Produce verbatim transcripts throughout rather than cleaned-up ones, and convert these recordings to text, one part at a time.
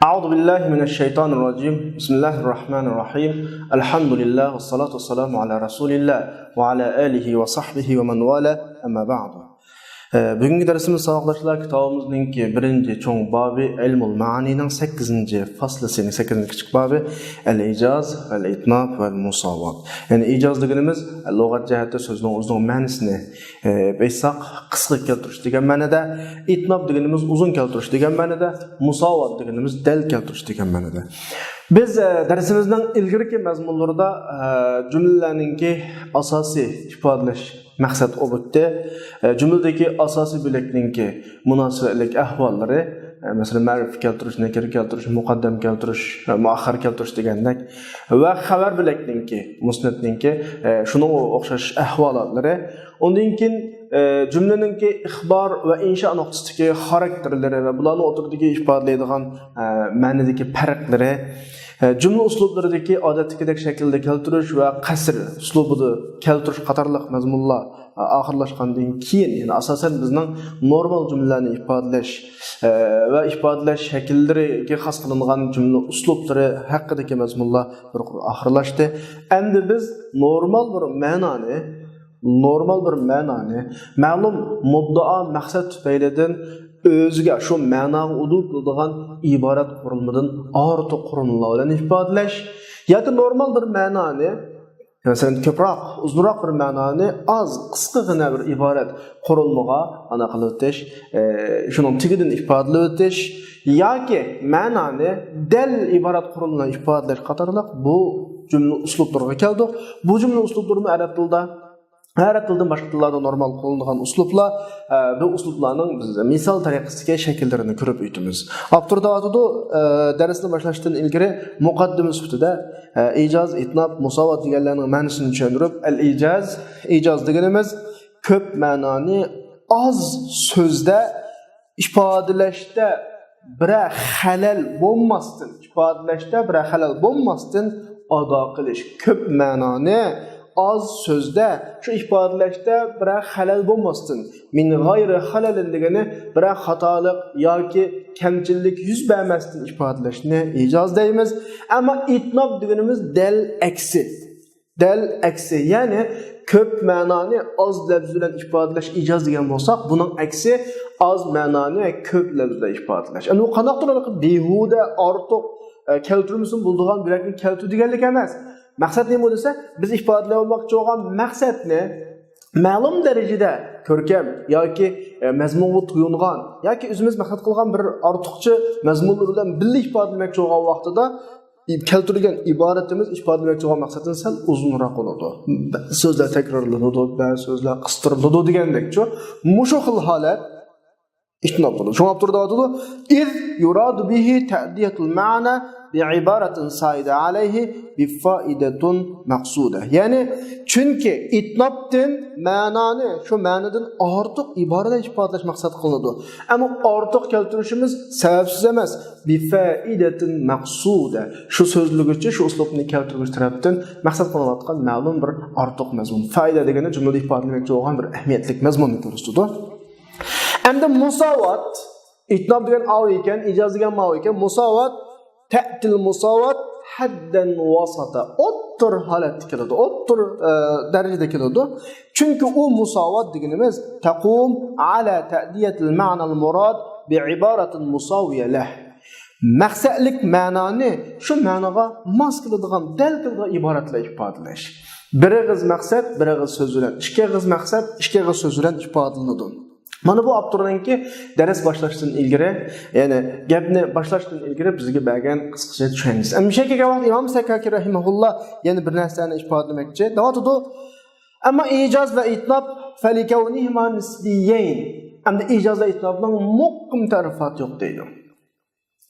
أعوذ بالله من الشيطان الرجيم. بسم الله الرحمن الرحيم. الحمد لله والصلاة والسلام على رسول الله وعلى آله وصحبه ومن والاه. أما بعد. ئە، بۈگۈنكى دەرسىمىز، ساۋاقداشلار، كىتابىمىزنىڭكى بىرىنچى چوڭ بابى، ئىلمۇل مائانىنىڭ سەككىزىنچى فەسلى، يەنى سەككىزىنچى كىچىك بابى، ئەل ئىجاز، ئەل ئىتناب ۋە مۇساۋات. يەنى ئىجاز دېگىنىمىز، لۇغەت جەھەتتە سۆزنىڭ ئۆزىنىڭ مەنىسىنى، ئە، ئېيتساق، قىسقا كەلتۈرۈش دېگەن مەنىدە، ئىتناب دېگىنىمىز ئۇزۇن كەلتۈرۈش دېگەن مەنىدە، مۇساۋات دېگىنىمىز دەل كەلتۈرۈش دېگەن مەنىدە. بىز، ئە، دەرسىمىزنىڭ ئىلگىرىكى مەزمۇنلىرىدا، ئە، جۈملىلەرنىڭكى ئاساسىي ئىپادىلەش مەقسەت ئوبيېكتى، ئە، جۈملىدىكى ئاساسىي بۆلەكنىڭكى مۇناسىۋەتلىك ئەھۋاللىرى، ئە، مەسىلەن، مەرىپە كەلتۈرۈش، نەكىرە كەلتۈرۈش، مۇقەددەم كەلتۈرۈش، ئە، مۇئەخخەر كەلتۈرۈش دېگەندەك ۋە خەۋەر بۆلەكنىڭكى، مۇسنەدنىڭكى، ئە، شۇنىڭغا ئوخشاش ئەھۋالاتلىرى. ئۇندىن كېيىن، ئە، جۈملىنىڭكى ئىخبار ۋە ئىنشا نۇقتىسىدىكى خاراكتېرلىرى ۋە بۇلارنىڭ ئوتتۇرىدىكى ئىپادىلەيدىغان، ئە، مەنىدىكى پەرقلىرى، ئە، جۈملە ئۇسلۇبلىرىدىكى ئادەتتىكىدەك شەكىلدە كەلتۈرۈش ۋە قەسر ئۇسلۇبىدا كەلتۈرۈش قاتارلىق مەزمۇنلار، ئە، ئاخىرلاشقاندىن كېيىن، يەنى ئاساسەن بىزنىڭ نورمال جۈملىلەرنى ئىپادىلەش، ئە، ۋە ئىپادىلەش شەكىللىرىگە خاس قىلىنغان جۈملە ئۇسلۇبلىرى ھەققىدىكى مەزمۇنلار بىر قۇر ئاخىرلاشتى. ئەمدى بىز نورمال بىر مەنانى، نورمال بىر مەنانى مەلۇم مۇددىئا مەقسەت تۈپەيلىدىن ئۆزىگە، شۇ مەناغا ئۇدۇل كېلىدىغان ئىبارەت قۇرۇلمىدىن ئارتۇق قۇرۇلمىلار بىلەن ئىپادىلەش ياكى نورمال بىر مەنانى، مەسىلەن، كۆپرەك، ئۇزۇنراق بىر مەنانى ئاز، قىسقىغىنە بىر ئىبارەت قۇرۇلمىغا ئانا قىلىۋېتىش، ئە، شۇنىڭ تېگىدىن ئىپادىلىۋېتىش ياكى مەنانى دەل ئىبارەت قۇرۇلما بىلەن ئىپادىلەش قاتارلىق بۇ جۈملە ئۇسلۇبلىرىغا كەلدۇق. بۇ جۈملە ئۇسلۇبلىرىمۇ ئەرەب تىلىدا، ئەرەب تىلىدىن باشقا تىللاردا نورمال قوللىنىدىغان ئۇسلۇبلار. ئە، بۇ ئۇسلۇبلارنىڭ بىز مىسال تەرىقىسىدىكى شەكىللىرىنى كۆرۈپ ئۆتىمىز. ئاپتور دەۋاتىدۇ، ئە، دەرسنى باشلاشتىن ئىلگىرى مۇقەددىمە سۈپىتىدە، ئە، ئىجاز، ئىتناب، مۇساۋات دېگەنلەرنىڭ مەنىسىنى چۈشەندۈرۈپ، ئەل ئىجاز، ئىجاز دېگىنىمىز كۆپ مەنانى ئاز سۆزدە ئىپادىلەشتە بىرەر خەلەل بولماستىن، ئىپادىلەشتە بىرەر خەلەل بولماستىن ئادا قىلىش. كۆپ مەنانى ئاز سۆزدە، شۇ ئىپادىلەشتە بىرەر خەلەل بولماستىن، مىن غەيرى خەلەلىن دېگىنى بىرەر خاتالىق ياكى كەمچىللىك يۈز بەرمەستىن ئىپادىلەشنى ئىجاز دەيمىز. ئەمما ئىتناب دېگىنىمىز دەل ئەكسى. دەل ئەكسى، يەنى كۆپ مەنانى ئاز لەپز بىلەن ئىپادىلەش ئىجاز دېگەن بولساق، بۇنىڭ ئەكسى ئاز مەنانى كۆپ لەپز بىلەن ئىپادىلەش. ئەمدى بۇ قانداقتۇر بىھۇدە، ئارتۇق، ئە، كەلتۈرمىسىمۇ بولىدىغان بۆلەكنى كەلتۈر دېگەنلىك ئەمەس. مەقسەت نېمە دېسە، بىز ئىپادىلەۋالماقچى بولغان مەقسەتنى مەلۇم دەرىجىدە كۆركەم ياكى، ئە، مەزمۇنغا تويۇنغان ياكى ئۆزىمىز مەقسەت قىلغان بىر ئارتۇقچە مەزمۇنلار بىلەن بىللە ئىپادىلىمەكچى بولغان ۋاقتىدا كەلتۈرگەن ئىبارىتىمىز ئىپادىلىمەكچى بولغان مەقسەتتىن سەل ئۇزۇنراق بولىدۇ. بەزى سۆزلەر تەكرارلىنىدۇ، بەزى سۆزلەر قىستۇرۇلىدۇ دېگەندەكچۇ. مۇشۇ خىل ھالەت ئىتناب بولىدۇ. شۇڭا ئاپتور دەۋاتىدۇ، إذ يراد به تأدية المعنى بعبارة سائدة عليه بفائدة مقصودة. يەنى، چۈنكى ئىتنابتىن مەنانى شۇ مەنىدىن ئارتۇق ئىبارىدە ئىپادىلەش مەقسەت قىلىنىدۇ. ئەمما ئارتۇق كەلتۈرۈشىمىز سەۋەبسىز ئەمەس. بفائدة مقصودة. شۇ سۆزلىگۈچى، شۇ ئۇسلۇبنى كەلتۈرگۈچى تەرەپتىن مەقسەت قىلىنىۋاتقان مەلۇم بىر ئارتۇق مەزمۇن. فائىدە دېگىنى جۈملىدە ئىپادىلىمەكچى بولغان بىر ئەھمىيەتلىك مەزمۇننى كۆرسىتىدۇ. ئەمدى مۇساۋات. ئىتناب دېگەن ئاۋۇ ئىكەن، ئىجاز دېگەن ماۋۇ ئىكەن. مۇساۋات، تەتىل مۇساۋات ھەددەن ۋاساتا. ئوتتۇرا ھالەتتە كېلىدۇ. ئوتتۇرا، ئە، دەرىجىدە كېلىدۇ. چۈنكى ئۇ مۇساۋات دېگىنىمىز تەقۇم ئالا تەدىيەتىل مەنەل مۇراد بىئىبارەتىن مۇساۋىيە لەھ. مەقسەتلىك مەنانى شۇ مەنىغا ماس كېلىدىغان، دەل كېلىدىغان ئىبارەت بىلەن ئىپادىلەش. بىر ئېغىز مەقسەت، بىر ئېغىز سۆز بىلەن، ئىككى ئېغىز مەقسەت، ئىككى ئېغىز سۆز بىلەن ئىپادىلىنىدۇ. مانا بۇ ئاپتورنىڭكى دەرس باشلاشتىن ئىلگىرى، يەنى گەپنى باشلاشتىن ئىلگىرى بىزگە بەرگەن قىسقىچە چۈشەنچىسى. ئەمدى مۇشۇ يەرگە كەلگەن ۋاقىت ئىمام سەككاكى رەھىمەھۇللا يەنە بىر نەرسىنى ئىپادىلىمەكچى. دەۋاتىدۇ، ئەمما ئىجاز ۋە ئىتناب فەلىكەۋنىھىما نىسبىيەين. ئەمدى ئىجاز ۋە ئىتنابنىڭ مۇقىم تەرىپاتى يوق دەيدۇ.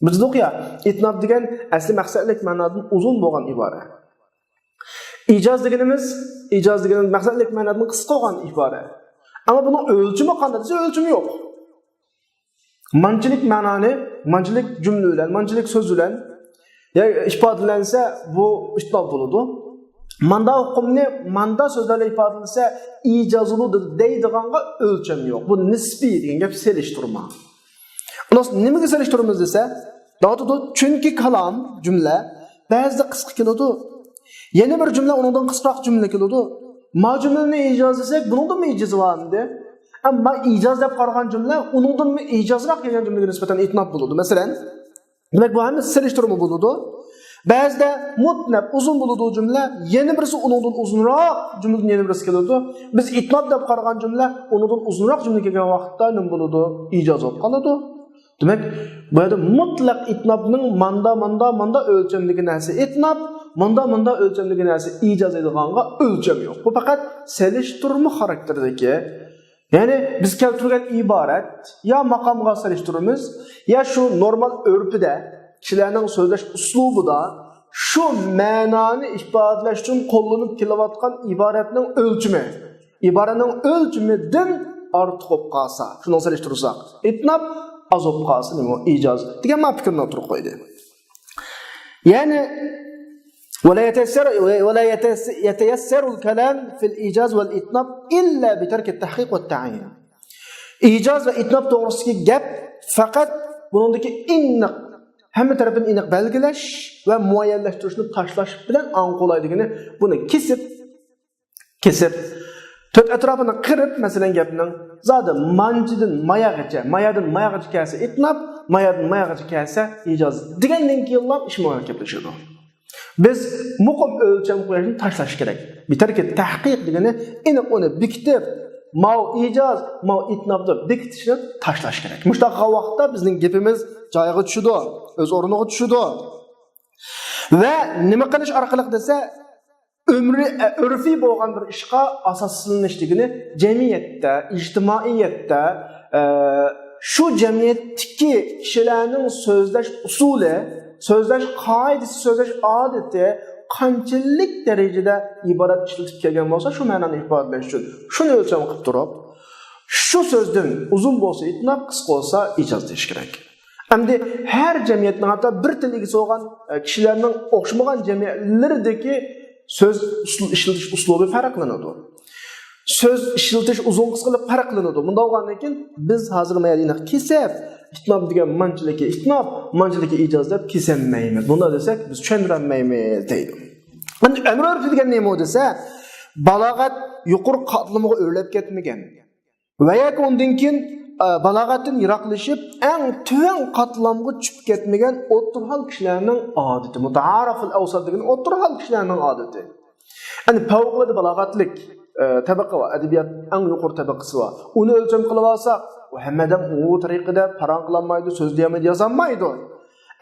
بىز دېدۇق يا، ئىتناب دېگەن ئەسلى مەقسەتلىك مەنادىن ئۇزۇن بولغان ئىبارە. ئىجاز دېگىنىمىز، ئىجاز دېگىنىمىز مەقسەتلىك مەنادىن قىسقا بولغان ئىبارە. ئەمما بۇنىڭ ئۆلچىمى قانداق دېسە، ئۆلچىمى يوق. مانچىلىك مەنانى مانچىلىك جۈملە بىلەن، مانچىلىك سۆز بىلەن يا ئىپادىلەنسە، بۇ ئىتناب بولىدۇ. ماندا ئۇقۇمنى ماندا سۆزلەر بىلەن ئىپادىلىسە، ئىجاز بولىدۇ دەيدىغانغا ئۆلچەم يوق. بۇ نىسپىي دېگەن گەپ، سېلىشتۇرما. ئۇنىڭ نېمىگە سېلىشتۇرىمىز دېسە، دەۋاتىدۇ. چۈنكى كالام، جۈملە، بەزىدە قىسقا كېلىدۇ. يەنە بىر جۈملە ئۇنىڭدىن قىسقىراق جۈملە كېلىدۇ. ما جۈملىنى ئىجاز دېسەك، بۇنىڭدىنمۇ ئىجازى بار ئەمدى. ئەمما ئىجاز دەپ قارىغان جۈملە ئۇنىڭدىنمۇ ئىجازراق كەلگەن جۈملىگە نىسبەتەن ئېتناپ بولىدۇ. مەسىلەن، دېمەك، بۇ ھەممىسى سېلىشتۇرما بولىدۇ. بەزىدە مۇتنەپ ئۇزۇن بولىدۇ جۈملە، يەنە بىرسى ئۇنىڭدىن ئۇزۇنراق جۈملىدىن يەنە بىرسى كېلىدۇ. بىز ئېتناپ دەپ قارىغان جۈملە ئۇنىڭدىن ئۇزۇنراق جۈملە كەلگەن ۋاقىتتا نېمە بولىدۇ؟ ئىجاز بولۇپ قالىدۇ. دېمەك، بۇ يەردە مۇتلەق ئېتناپنىڭ ماندا، ماندا، ماندا ئۆلچەمدىكى نەرسە ئېتناپ، ماندا، ماندا ئۆلچەمدىكى نەرسە ئىجاز دەيدىغانغا ئۆلچەم يوق. بۇ پەقەت سېلىشتۇرما خاراكتېرىدىكى، يەنى بىز كەلتۈرگەن ئىبارەت يا ماقامغا سېلىشتۇرىمىز، يا شۇ نورمال ئۆرپىدە، كىشىلەرنىڭ سۆزلەش ئۇسلۇبىدا شۇ مەنانى ئىپادىلەش ئۈچۈن قوللىنىپ كېلىۋاتقان ئىبارەتنىڭ ئۆلچىمى، ئىبارەتنىڭ ئۆلچىمىدىن ئارتۇق بولۇپ قالسا، شۇنىڭ سېلىشتۇرساق، ئېتناپ، ئاز بولۇپ قالسا، نېمە ئىجاز دېگەن ما پىكىرنى ئوتتۇرىغا قويدى. يەنى، ولا يتيسر، ولا يتيسر الكلام في الإيجاز والإطناب إلا بترك التحقيق والتعيين. ئىجاز ۋە ئېتناپ توغرىسىدىكى گەپ پەقەت بۇنىڭدىكى ئېنىق، ھەممە تەرەپتىن ئېنىق بەلگىلەش ۋە مۇئەييەنلەشتۈرۈشنى تاشلاش بىلەن ئاڭغا قولاي دېگىنى، بۇنى كېسىپ، كېسىپ، تۆت ئەتراپىنى قىرىپ، مەسىلەن، گەپنىڭ زادى مانچىدىن ماياغىچە، مايادىن ماياغىچە كەلسە ئېتناپ، مايادىن ماياغىچە كەلسە ئىجاز دېگەندىن كېيىنلا ئىش مۇئەررەپ گەپلىشىدۇ. بىز مۇقىم ئۆلچەم قويۇشنى تاشلاش كېرەك. بىتەركى تەھقىق دېگىنى ئېنىق ئۇنى بېكىتىپ، ماۋۇ ئىجاز، ماۋۇ ئېتناپ دەپ بېكىتىشنى تاشلاش كېرەك. مۇشۇنداق قىلغان ۋاقىتتا بىزنىڭ گېپىمىز جايىغا چۈشىدۇ، ئۆز ئورنىغا چۈشىدۇ. ۋە نېمە قىلىش ئارقىلىق دېسە، ئۆمرى، ئە، ئۆرفىي بولغان بىر ئىشقا ئاساسلىنىش دېگىنى جەمئىيەتتە، ئىجتىمائىيەتتە، ئە، شۇ جەمئىيەتتىكى كىشىلەرنىڭ سۆزلەش ئۇسۇلى، سۆزلەش قائىدىسى، سۆزلەش ئادىتى قانچىلىك دەرىجىدە ئىبارەت ئىشلىتىپ كەلگەن بولسا، شۇ مەنانى ئىپادىلەش ئۈچۈن شۇنى ئۆلچەم قىلىپ تۇرۇپ، شۇ سۆزدىن ئۇزۇن بولسا ئېتناپ، قىسقا بولسا ئىجاز دېيىش كېرەك. ئەمدى ھەر جەمئىيەتنىڭ، ھەتتا بىر تىل ئىگىسى بولغان، ئە، كىشىلەرنىڭ ئوخشىمىغان جەمئىيەتلىرىدىكى سۆز ئۇسۇل-، ئىشلىتىش ئۇسلۇبى پەرقلىنىدۇ. سۆز ئىشلىتىش ئۇزۇن قىسقىلىق پەرقلىنىدۇ. بۇنداق بولغاندىن كېيىن بىز ھازىر مايا ئېنىق كېسىپ، ئېتناپ دېگەن مانچىلىكى ئېتناپ، مانچىلىكى ئىجاز دەپ كېسەلمەيمىز. بۇنداق دېسەك، بىز چۈشەندۈرەلمەيمىز دەيدۇ. ئەمدى ئۆمرى ئۆرپى دېگەن نېمە دېسە، بالاغەت يۇقىرى قاتلىمىغا ئۆرلەپ كەتمىگەن. ۋە ياكى ئۇندىن كېيىن، ئە، بالاغەتتىن يىراقلىشىپ، ئەڭ تۆۋەن قاتلامغا چۈشۈپ كەتمىگەن ئوتتۇرا ھال كىشىلەرنىڭ ئادىتى. مۇتەئارىفۇل ئەۋسات دېگىنى ئوتتۇرا ھال كىشىلەرنىڭ ئادىتى. يەنى پەۋقۇلئاددە بالاغەتلىك، ئە، تەبەقە بار، ئەدەبىيات ئەڭ يۇقىرى تەبەقىسى بار. ئۇنى ئۆلچەم قىلىۋالساق، ئۇ ھەممە ئادەم ئۇ تەرىقىدە پاراڭ قىلالمايدۇ، سۆزلىيەلمەيدۇ، يازالمايدۇ.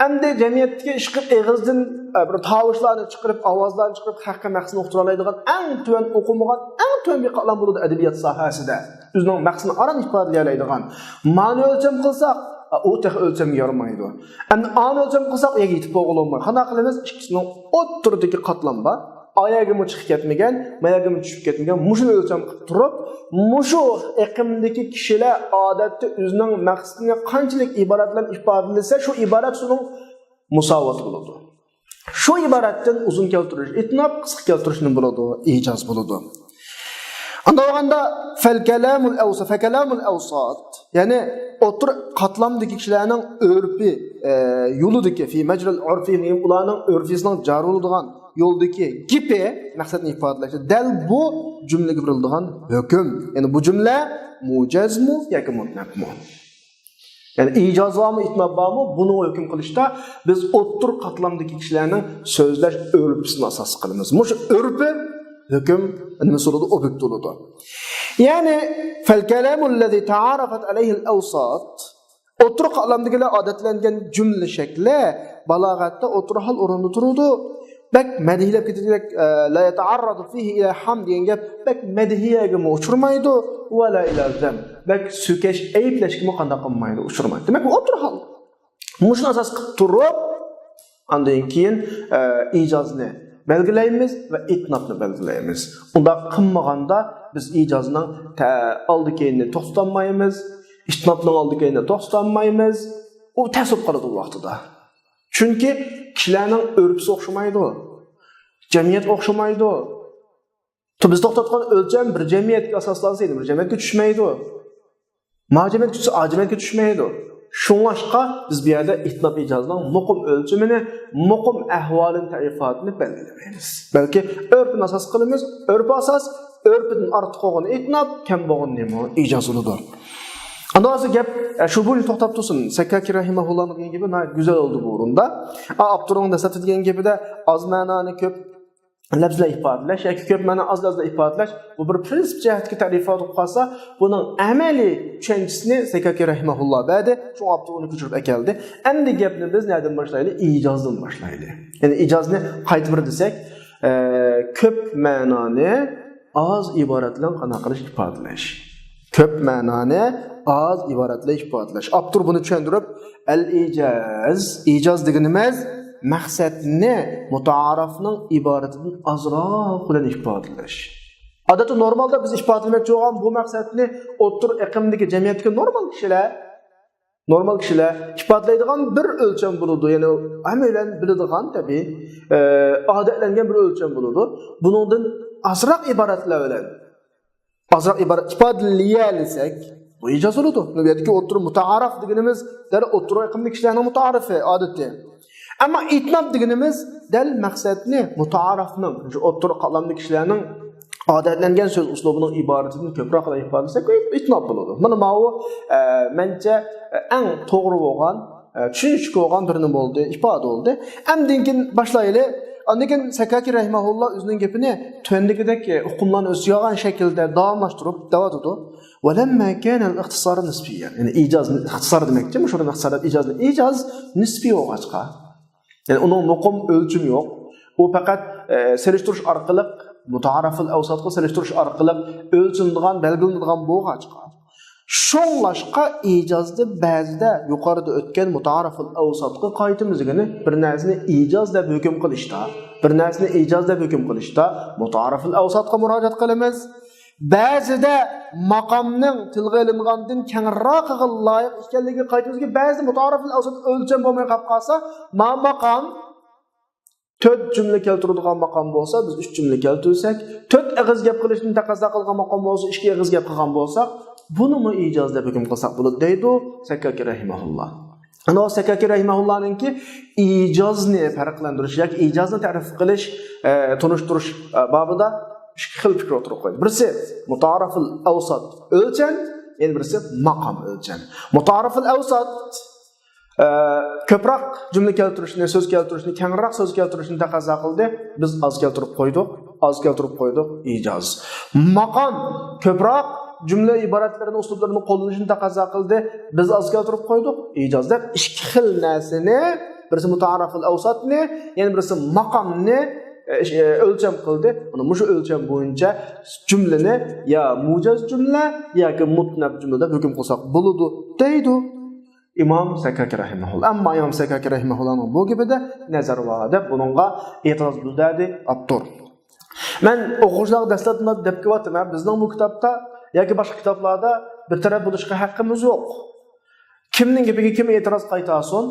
ئەمدى جەمئىيەتتىكى ئىشقىلىپ ئېغىزدىن، ئە، بىر تاۋۇشلارنى چىقىرىپ، ئاۋازلارنى چىقىرىپ، خەققە مەقسىتىنى ئۇقتۇرالايدىغان ئەڭ تۆۋەن ئوقۇمىغان، ئەڭ تۆۋەن بىر قاتلام بولىدۇ ئەدەبىيات ساھەسىدە. ئۆزىنىڭ مەقسىتىنى ئاران ئىپادىلىيەلەيدىغان. مانى ئۆلچەم قىلساق، ئۇ تېخى ئۆلچەمگە يارىمايدۇ. ئەمدى ئانى ئۆلچەم قىلساق، يەنە يېتىپ بولغىلى بولمايدۇ. قانداق قىلىمىز؟ ئىككىسىنىڭ ئوتتۇرىدىكى قاتلام بار. ئا يەرگىمۇ چىقىپ كەتمىگەن، ما يەرگىمۇ چۈشۈپ كەتمىگەن. مۇشۇنى ئۆلچەم قىلىپ تۇرۇپ، مۇشۇ ئېقىمدىكى كىشىلەر ئادەتتە ئۆزىنىڭ مەقسىتىنى قانچىلىك ئىبارەت بىلەن ئىپادىلىسە، شۇ ئىبارەت شۇنىڭ مۇساۋاتى بولىدۇ. شۇ ئىبارەتتىن ئۇزۇن كەلتۈرۈش ئېتناپ، قىسقا كەلتۈرۈش نېمە بولىدۇ؟ ئىجاز بولىدۇ. ئانداق بولغاندا، فالكلام الأوسط، فكلام الأوسط، يەنى ئوتتۇرا قاتلامدىكى كىشىلەرنىڭ ئۆرپى، ئە، يولىدىكى، في مجرى العرف، يەنى ئۇلارنىڭ ئۆرپىسىنىڭ جارى بولىدىغان يولدىكى گېپى، مەقسەتنى ئىپادىلەشتە دەل بۇ جۈملىگە بېرىلىدىغان ھۆكۈم. يەنى بۇ جۈملە مۇجەزمۇ ياكى مۇتنەپمۇ؟ يەنى ئىجاز بارمۇ، ئېتناپ بارمۇ؟ بۇنىڭغا ھۆكۈم قىلىشتا بىز ئوتتۇرا قاتلامدىكى كىشىلەرنىڭ سۆزلەش ئۆرپىسىنى ئاساس قىلىمىز. مۇشۇ ئۆرپى ھۆكۈم نېمىسى بولىدۇ؟ ئوبيېكت بولىدۇ. يەنى، فالكلام الذي تعارفت عليه الأوساط، ئوتتۇرا قاتلامدىكىلەر ئادەتلەنگەن جۈملە شەكلى بالاغەتتە ئوتتۇرا ھال ئورنىدا تۇرىدۇ. بەك مەدھىيلەپ كېتىدىغۇدەك، ئە، لا يتعرض فيه إلى حمد دېگەن گەپ بەك مەدھىيەگىمۇ ئۇچرىمايدۇ، ولا إلى ذم، بەك سۆكۈش، ئەيىبلەشكىمۇ قانداق قىلمايدۇ، ئۇچرىمايدۇ. دېمەك، بۇ ئوتتۇرا ھال. مۇشۇنى ئاساس قىلىپ تۇرۇپ، ئاندىن كېيىن، ئە، ئىجازنى بەلگىلەيمىز ۋە ئېتناپنى بەلگىلەيمىز. ئۇنداق قىلمىغاندا، بىز ئىجازنىڭ تە-، ئالدى كەينىنى توختىتالمايمىز، ئېتناپنىڭ ئالدى كەينىنى توختىتالمايمىز. ئۇ تەس بولۇپ قالىدۇ ۋاقتىدا. چۈنكى كىشىلەرنىڭ ئۆرپىسى ئوخشىمايدۇ، جەمئىيەت ئوخشىمايدۇ. تو-، بىز توختاتقان ئۆلچەم بىر جەمئىيەتكە ئاساسلانسا، يەنە بىر جەمئىيەتكە چۈشمەيدۇ. ما جەمئىيەتكە چۈشسە، ئا جەمئىيەتكە چۈشمەيدۇ. شۇڭلاشقا بىز بۇ يەردە ئېتناپ ئىجازنىڭ مۇقىم ئۆلچىمىنى، مۇقىم ئەھۋالىنى، تەرىپاتىنى بەلگىلىمەيمىز. بەلكى ئۆرپىنى ئاساس قىلىمىز، ئۆرپ ئاساس، ئۆرپىدىن ئارتۇق بولغىنى ئېتناپ، كەم بولغىنى نېمە؟ ئىجاز بولىدۇ. ئاندىن ھازىر گەپ، ئە، شۇ بويىچە توختاپ تۇرسۇن. سەككاكى رەھىمەھۇللانىڭ دېگەن گېپى ناھايىتى گۈزەل بولدى بۇ ئورۇندا. ئا، ئاپتورنىڭ دەسلەپتە دېگەن گېپىدە ئاز مەنانى كۆپ لەپزلەر ئىپادىلەش ياكى كۆپ مەنانى ئاز لەپزلەر ئىپادىلەش، بۇ بىر پىرىنسىپ جەھەتتىكى تەرىپات بولۇپ قالسا، بۇنىڭ ئەمەلىي چۈشەنچىسىنى سەككاكى رەھىمەھۇللا بەردى، شۇڭا ئاپتور ئۇنى كۆچۈرۈپ ئەكەلدى. ئەمدى گەپنى بىز نەدىن باشلايلى؟ ئىجازدىن باشلايلى. يەنى ئىجازنى قايتا بىر دېسەك، ئە، كۆپ مەنانى ئاز ئىبارەت بىلەن قانداق قىلىش؟ ئىپادىلەش. كۆپ مەنانى ئاز ئىبارەت بىلەن ئىپادىلەش. ئاپتور بۇنى چۈشەندۈرۈپ، ئەل ئىجاز، ئىجاز دېگىنىمىز مەقسەتنى مۇتەئارىفنىڭ ئىبارىتىدىن ئازراق بىلەن ئىپادىلەش. ئادەتتە نورمالدا بىز ئىپادىلىمەكچى بولغان بۇ مەقسەتنى ئوتتۇرا ئېقىمدىكى جەمئىيەتتىكى نورمال كىشىلەر، نورمال كىشىلەر ئىپادىلەيدىغان بىر ئۆلچەم بولىدۇ. يەنى ھەممەيلەن بىلىدىغان تەبىئىي، ئە، ئادەتلەنگەن بىر ئۆلچەم بولىدۇ. بۇنىڭدىن ئازراق ئىبارەتلەر بىلەن، ئازراق ئىبارەت ئىپادىلىيەلىسەك، بۇ ئىجاز بولىدۇ. بۇ يەردىكى ئوتتۇرا مۇتەئارىف دېگىنىمىز دەل ئوتتۇرا ئېقىمدىكى كىشىلەرنىڭ مۇتەئارىپى، ئادىتى. ئەمما ئېتناپ دېگىنىمىز دەل مەقسەتنى مۇتەئارىفنىڭ، شۇ ئوتتۇرا قاتلامدىكى كىشىلەرنىڭ ئادەتلەنگەن سۆز ئۇسلۇبىنىڭ ئىبارىتىدىن كۆپرەك قىلىپ ئىپادىلىسەك، بۇ ئېتناپ بولىدۇ. مانا ماۋۇ، ئە، مەنچە، ئە، ئەڭ توغرا بولغان، ئە، چۈشىنىشلىك بولغان بىر نېمە بولدى، ئىپادە بولدى. ئەمدىن كېيىن باشلايلى. ئاندىن كېيىن سەككاكى رەھىمەھۇللا ئۆزىنىڭ گېپىنى تۆۋەندىكىدەك، ئە، ئۇقۇملارنى ئۆز ئىچىگە ئالغان شەكىلدە داۋاملاشتۇرۇپ دەۋاتىدۇ. ولما كان الاختصار نسبيا. يەنى ئىجاز، ئىختىسار دېمەكچى، مۇشۇ ئورۇندا ئىختىسار دەپ ئىجازنى، ئىجاز نىسپىي بولغاچقا. يەنى ئۇنىڭ مۇقىم ئۆلچىمى يوق. ئۇ پەقەت، ئە، سېلىشتۇرۇش ئارقىلىق، مۇتەئارىفىل ئەۋساتقا سېلىشتۇرۇش ئارقىلىق ئۆلچىنىدىغان، بەلگىلىنىدىغان بولغاچقا. شۇڭلاشقا ئىجازدا بەزىدە يۇقىرىدا ئۆتكەن مۇتەئارىفىل ئەۋساتقا قايتىمىز دېگىنى بىر نەرسىنى ئىجاز دەپ ھۆكۈم قىلىشتا، بىر نەرسىنى ئىجاز دەپ ھۆكۈم قىلىشتا مۇتەئارىفىل ئەۋساتقا مۇراجىئەت قىلىمىز. بەزىدە ماقامنىڭ تىلغا ئېلىنغاندىن كەڭرىراقىغا لايىق ئىكەنلىكىگە قايتىمىزكى، بەزىدە مۇتەئارىفىل ئەۋسات ئۆلچەم بولماي قاپ قالسا، ما ماقام تۆت جۈملە كەلتۈرىدىغان ماقام بولسا، بىز ئۈچ جۈملە كەلتۈرسەك، تۆت ئېغىز گەپ قىلىشنى تەقەززا قىلغان ماقام بولسا، ئىككى ئېغىز گەپ قىلغان بولساق، بۇنىمۇ ئىجاز دەپ ھۆكۈم قىلساق بولىدۇ، دەيدۇ سەككاكى رەھىمەھۇللا. ئەنە سەككاكى رەھىمەھۇللانىڭكى ئىجازنى پەرقلەندۈرۈش ياكى ئىجازنى تەرىف قىلىش، ئە، تونۇشتۇرۇش، ئە، بابىدا ئىككى خىل پىكىر ئوتتۇرىغا قويدى. بىرسى مۇتەئارىفىل ئەۋسات ئۆلچەم، يەنە بىرسى ماقام ئۆلچەم. مۇتەئارىفىل ئەۋسات، ئە، كۆپرەك جۈملە كەلتۈرۈشنى، سۆز كەلتۈرۈشنى، كەڭرەك سۆز كەلتۈرۈشنى تەقەززا قىلدى. بىز ئاز كەلتۈرۈپ قويدۇق، ئاز كەلتۈرۈپ قويدۇق، ئىجاز. ماقام كۆپرەك جۈملە ئىبارەتلىرىنى، ئۇسلۇبلىرىنى قوللىنىشنى تەقەززا قىلدى. بىز ئاز كەلتۈرۈپ قويدۇق، ئىجاز دەپ ئىككى خىل نەرسىنى، بىرسى مۇتەئارىفىل ئەۋساتنى، يەنە بىرسى ماقامنى، ئە، ئىش-، ئە، ئۆلچەم قىلدى. مانا مۇشۇ ئۆلچەم بويىچە جۈملىنى يا مۇجاز جۈملە ياكى مۇتنەپ جۈملە دەپ ھۆكۈم قىلساق بولىدۇ، دەيدۇ ئىمام سەككاكى رەھىمەھۇللا. ئەمما ئىمام سەككاكى رەھىمەھۇللانىڭ بۇ گېپىدە نەزەر بار دەپ بۇنىڭغا ئېتىراز بىلدۈردى ئاپتور. مەن ئوقۇغۇچىلارغا دەسلەپتىن دەپ كېلىۋاتىمەن، بىزنىڭ بۇ كىتابتا ياكى باشقا كىتابلاردا بىر تەرەپ بولۇشقا ھەققىمىز يوق. كىمنىڭ گېپىگە كىم ئېتىراز قايتارسۇن،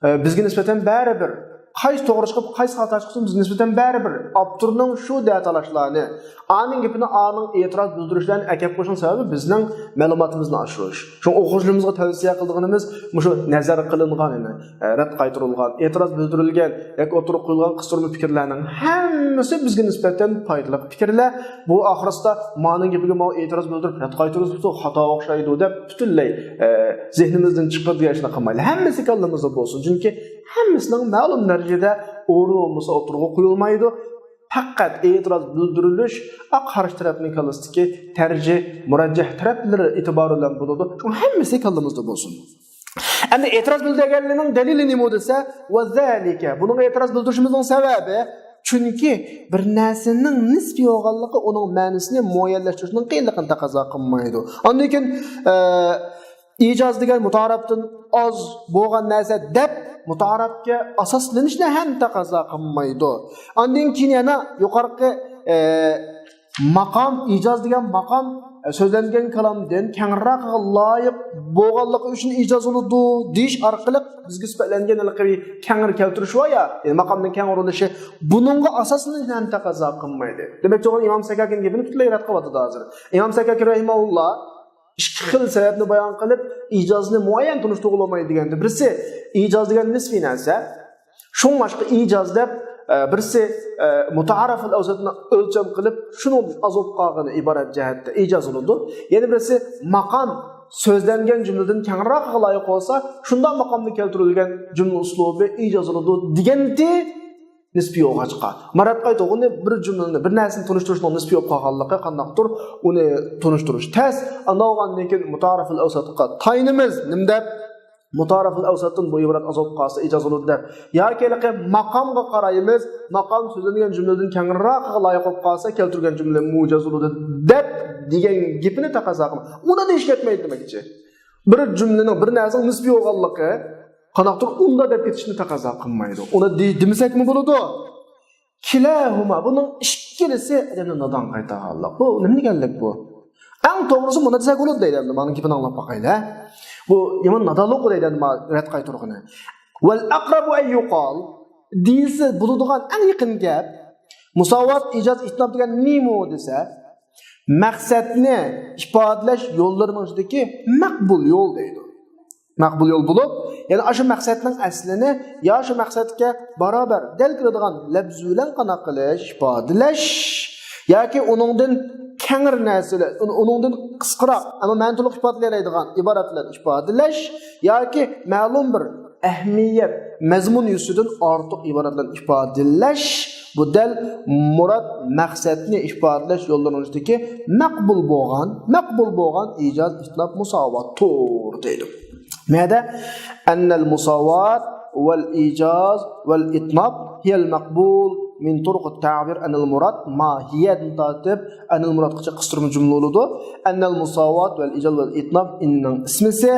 ئە، بىزگە نىسبەتەن بەرىبىر. قايسى توغرا چىقىپ، قايسى خاتا چىقسۇن، بىزگە نىسبەتەن بەرىبىر. ئاپتورنىڭ شۇ دەتالاشلارنى، ئانىڭ گېپىنى ئانىڭ ئېتىراز بىلدۈرۈشلەرنى ئەكەپ قويۇشنىڭ سەۋەبى بىزنىڭ مەلۇماتىمىزنى ئاشۇرۇش. شۇڭا ئوقۇغۇچىلىرىمىزغا تەۋسىيە قىلىدىغىنىمىز مۇشۇ نەزەر قىلىنغان، يەنى، ئە، رەت قايتۇرۇلغان، ئېتىراز بىلدۈرۈلگەن ياكى ئوتتۇرىغا قويۇلغان قىستۇرما پىكىرلەرنىڭ ھەممىسى بىزگە نىسبەتەن پايدىلىق پىكىرلەر. بۇ ئاخىرسىدا مانىڭ گېپىگە ماۋۇ ئېتىراز بىلدۈرۈپ، رەت قايتۇرۇپ، خاتا ئوخشايدۇ دەپ پۈتۈنلەي، ئە، زېھنىمىزدىن چىقىرىدۇ دېگەن ئىشنى قىلمايلى. ھەممىسى كاللىمىزدا بولسۇن. چۈنكى ھەممىسىنىڭ مەلۇم دەرىجىدە ئورنى بولمىسا ئوتتۇرىغا قويۇلمايدۇ. پەقەت ئېتىراز بىلدۈرۈلۈش، ئا، قارشى تەرەپنىڭ كاللىسىدىكى تەرجىھ، مۇرەججەھ تەرەپلىرى ئېتىبارى بىلەن بولىدۇ. شۇڭا ھەممىسى كاللىمىزدا بولسۇن. ئەمدى ئېتىراز بىلدۈرگەنلىرىنىڭ دەلىلى نېمە دېسە، ۋەزالىكە. بۇنىڭغا ئېتىراز بىلدۈرۈشىمىزنىڭ سەۋەبى، چۈنكى بىر نەرسىنىڭ نىسپىي بولغانلىقى ئۇنىڭ مەنىسىنى مۇئەييەنلەشتۈرۈشنىڭ قىيىنلىقىنى تەقەززا قىلمايدۇ. ئاندىن كېيىن، ئە، ئىجاز دېگەن مۇتەئارىپتىن ئاز بولغان نەرسە دەپ مۇتەئارىپكە ئاساسلىنىشنى ھەم تەقەززا قىلمايدۇ. ئاندىن كېيىن يەنە يۇقىرىقى، ئە، ماقام، ئىجاز دېگەن ماقام، ئە، سۆزلەنگەن كالامدىن كەڭرىراقىغا لايىق بولغانلىقى ئۈچۈن ئىجاز بولىدۇ دېيىش ئارقىلىق بىزگە سۈپەتلەنگەن ھېلىقى كەڭرى كەلتۈرۈش بار يا، يەنى ماقامنىڭ كەڭرى بولۇشى، بۇنىڭغا ئاساسلىنىشنى ھەم تەقەززا قىلمايدۇ. دېمەكچى بولغىنىم، ئىمام سەككاكىنىڭ گېپىنى پۈتۈنلەي رەت قىلىۋاتىدۇ ھازىر. ئىمام سەككاكى رەھىمەھۇللا ئىككى خىل سەۋەبنى بايان قىلىپ، ئىجازنى مۇئەييەن تونۇشتۇرغىلى بولمايدۇ دېگەندە، بىرسى ئىجاز دېگەن نىسپىي نەرسە. شۇڭلاشقا ئىجاز دەپ، ئە، بىرسى، ئە، مۇتائارىفىل ئەۋساتنى ئۆلچەم قىلىپ، شۇنىڭدىن ئاز بولۇپ قالغىنى ئىبارەت جەھەتتە ئىجاز بولىدۇ. يەنە بىرسى ماقام سۆزلەنگەن جۈملىدىن كەڭرىراقىغا لايىق بولسا، شۇنداق ماقامدا كەلتۈرۈلگەن جۈملە ئۇسلۇبى ئىجاز بولىدۇ دېگەنتى نىسپىي بولغاچقا. مانا قايتا ئۇنى بىر جۈملىنى، بىر نەرسىنى تونۇشتۇرۇشنىڭ نىسپىي بولۇپ قالغانلىقى قانداقتۇر، ئۇنى تونۇشتۇرۇش تەس. ئانداق بولغاندىن كېيىن مۇتائارىفىل ئەۋساتقا تايىنىمىز. نېمە دەپ؟ مۇتائارىفىل ئەۋساتتىن بۇ ئىبارەت ئاز بولۇپ قالسا ئىجاز بولىدۇ دەپ. ياكى ھېلىقى ماقامغا قارايمىز، ماقام سۆزلەنگەن جۈملىدىن كەڭرىراقىغا لايىق بولۇپ قالسا كەلتۈرگەن جۈملە مۇئىجاز بولىدۇ دەپ دېگەن گېپىنى تەقەززا قىلمايدۇ. ئۇنى دېيىش كەتمەيدۇ دېمەكچى. بىر جۈملىنىڭ، بىر نەرسىنىڭ نىسپىي بولغانلىقى قانداقتۇر ئۇنداق دەپ كېتىشنى تەقەززا قىلمايدۇ. ئۇنى دېي-، دېمىسەكمۇ بولىدۇ. كىلاھۇما، بۇنىڭ ئىككىلىسى ئادەمنى نادان قايتارغانلىق. بۇ نېمە دېگەنلىك بۇ؟ ئەڭ توغرىسى مۇنى دېسەك بولىدۇ دەيدۇ، ئەمدى مانا گېپىنى ئاڭلاپ باقايلى. بۇ يامان نادانلىق بۇ دەيدۇ، ئەمدى مانا رەت قايتۇرغىنى. ۋەل ئەقرەبۇ ئەن يۇقال دېيىلسە بولىدىغان ئەڭ يېقىن گەپ، مۇساۋات، ئىجاز، ئىتناب دېگەن نېمە دېسە، مەقسەتنى ئىپادىلەش يوللىرىنىڭ ئىچىدىكى مەقبۇل يول دەيدۇ. مەقبۇل يول بولۇپ، يەنى ئاشۇ مەقسەتنىڭ ئەسلىنى يا شۇ مەقسەتكە باراۋەر دەل كېلىدىغان لەپزى بىلەن قانداق قىلىش، ئىپادىلەش ياكى ئۇنىڭدىن كەڭرى نەرسىلەر، ئۇن-، ئۇنىڭدىن قىسقىراق، ئەمما مەنىنى تولۇق ئىپادىلىيەلەيدىغان ئىبارەت بىلەن ئىپادىلەش ياكى مەلۇم بىر ئەھمىيەت، مەزمۇن يۈزىسىدىن ئارتۇق ئىبارەت بىلەن ئىپادىلەش، بۇ دەل مۇراد مەقسەتنى ئىپادىلەش يوللىرىنىڭ ئىچىدىكى مەقبۇل بولغان، مەقبۇل بولغان ئىجاز، ئىتناب، مۇساۋاتتۇر دەيدۇ. مەدە ئەننەل مۇساۋات ۋەل ئىجاز ۋەل ئىتناب ھىيەل مەقبۇل مىن تۇرۇق تەبىر ئەنىل مۇراد ما ھىيەدىن تارتىپ ئەنىل مۇرادقىچە قىستۇرما جۈملە بولىدۇ. ئەننەل مۇساۋات ۋەل ئىجاز ۋەل ئىتناب ئىننىڭ ئىسمىسى